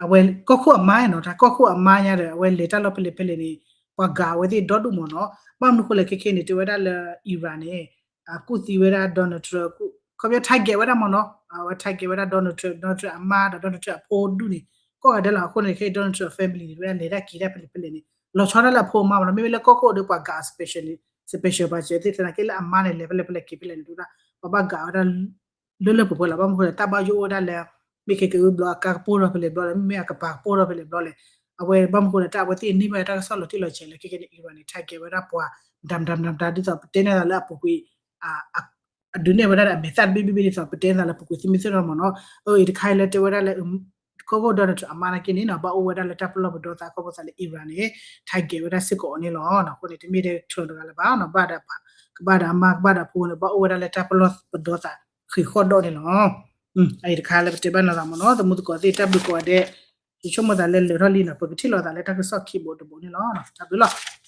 အဝဲကီၢ်ခိၣ်အမါနီၤ, တၢ်ကီၢ်ခိၣ်အမါညါဒီး အဝဲလဲၤတၢ်လီၢ်ဖဲလဲၣ်ဖဲလဲၣ်န့ၣ် ပှၤဂာ်အဝဲသ့ၣ်ဒီဒူၣ်မ့ၢ်နီၤ. ဘၣ်မနုၤဃိလဲၣ်ခဲခဲန့ၣ် တဲဝဲဒၣ်လၢ Iran န့ၣ် အကူၣ်သံဝဲဒၣ် Donald Trump ခီပညီ target ဝဲဒၣ်မ့ၢ်နီၤ, အဝဲ target ဝဲဒၣ် Donald Trump, Donald Trump အမါဒီး Donald Trump အဖိဒူၣ်န့ၣ် ကိးဂၤဒဲးလီၤ. အဃိန့ၣ်ခဲ Donald Trump family န့ၣ် တဲဝဲဒၣ်လဲၤတၢ်က့ၤတၢ်ဖဲလဲၣ်ဖဲလဲၣ်န့ၣ် လီၤဆီဒၣ်လၢအဖိအမါမ့ၢ်နီၤ, မ့မ့ၢ်လၢကီၢ်ခိၣ်ဒီးပှၤဂာ်အ special န့ၣ် special ပှၤစၢၤသ့ၣ်သနာ်က့လၢအမါန့ၣ် လဲၤဖဲလဲၣ်ဖဲလဲၣ်က့ၤဖဲလဲၣ်န့ၣ် တဲဝဲဒၣ် ပှၤဘၣ်ဂာ်ဝဲဒၣ် လၢလၢပှဲၤပှဲၤလီၤ. ဘၣ်မနုၤဃိလဲၣ် တၢ်ဘၣ်ယိၣ်အိၣ်ဝဲဒၣ်လၢ မ့ၢ်ခဲက့ၤဝံၤဘျီ အကါကပိၢ်ထီၣ်ဖဲလဲၣ်ဘျီလဲၣ်, မ့မ့ၢ်အကပၤကပိၢ်ထီၣ်ဖဲလဲၣ်ဘျီလဲၣ်, အဝဲဘၣ်မနုၤဃိလဲၣ် တၢ်အဝဲသ့ၣ်န့ၢ်ဘၣ်တၢ်ကစီၣ်လီၤတံၢ်လီၤဆဲးလၢခဲကနံၣ် Iran န့ၣ် target ဝဲဒၣ်ပှၤ မတၤမတၤမတၤမတၤ ဒ်သိးပတဲန့ၢ်သးလၢအပူၤကွံာ် အဒုးနဲၣ်ဝဲဒၣ်ဒီးအမဲာ်သၣ်တဘ့ၣ်ဘ့ၣ်ဘ့ၣ် ဒ်သိးပတဲန့ၢ်သးလၢပူၤကွံာ်သုမ့ၢ်သ့ၣ်နီၣ်မ့ၢ်နီၤ. အအံၤတခါအံၤလၢတဲဝဲဒၣ်လၢ ကီၢ်ခိၣ် Donald Trump အမါနာ်က့န့ၣ်နီၤ ဘၣ်အိၣ်ဝဲဒၣ်လၢတၢ်ပလီၢ်ပဒီသးခီဖျိသးလၢ Iran န့ၣ် target ဝဲဒၣ်စ့ၢ်ကီးအီၤန့ၣ်လီၤ. အဃိန့ၣ် တမ့ၢ်ထဲ Trump တဂၤလၢၤဘၣ်နီၤ, ဘၣ်ဒီး ကဘၣ်ဒီးအမါ ကဘၣ်ဒီးအဖိန့ၣ် ဘၣ်အိၣ်ဝဲဒၣ်လၢတၢ်ပလီၢ်ပဒီသးဃံးဃီၣ်ဒီးန့ၣ်လီၤ. အအံၤတခါလၢပတဲဘၣ်နီၤသးမ့ၢ်နီၤ, သမူသကိးသ့ၣ် တၢ်ဘျုးကိးဂၤဒဲး, ယဆိကမိၣ်သးလၢလၢာ်ထီၣ်လံနီၤ, ပကထံၣ်လိာ်သးလၢတၢ်ကစီၣ်ခံဘိတဘိန့ၣ်လီၤ. တၢ်ဘျုးလီၤ.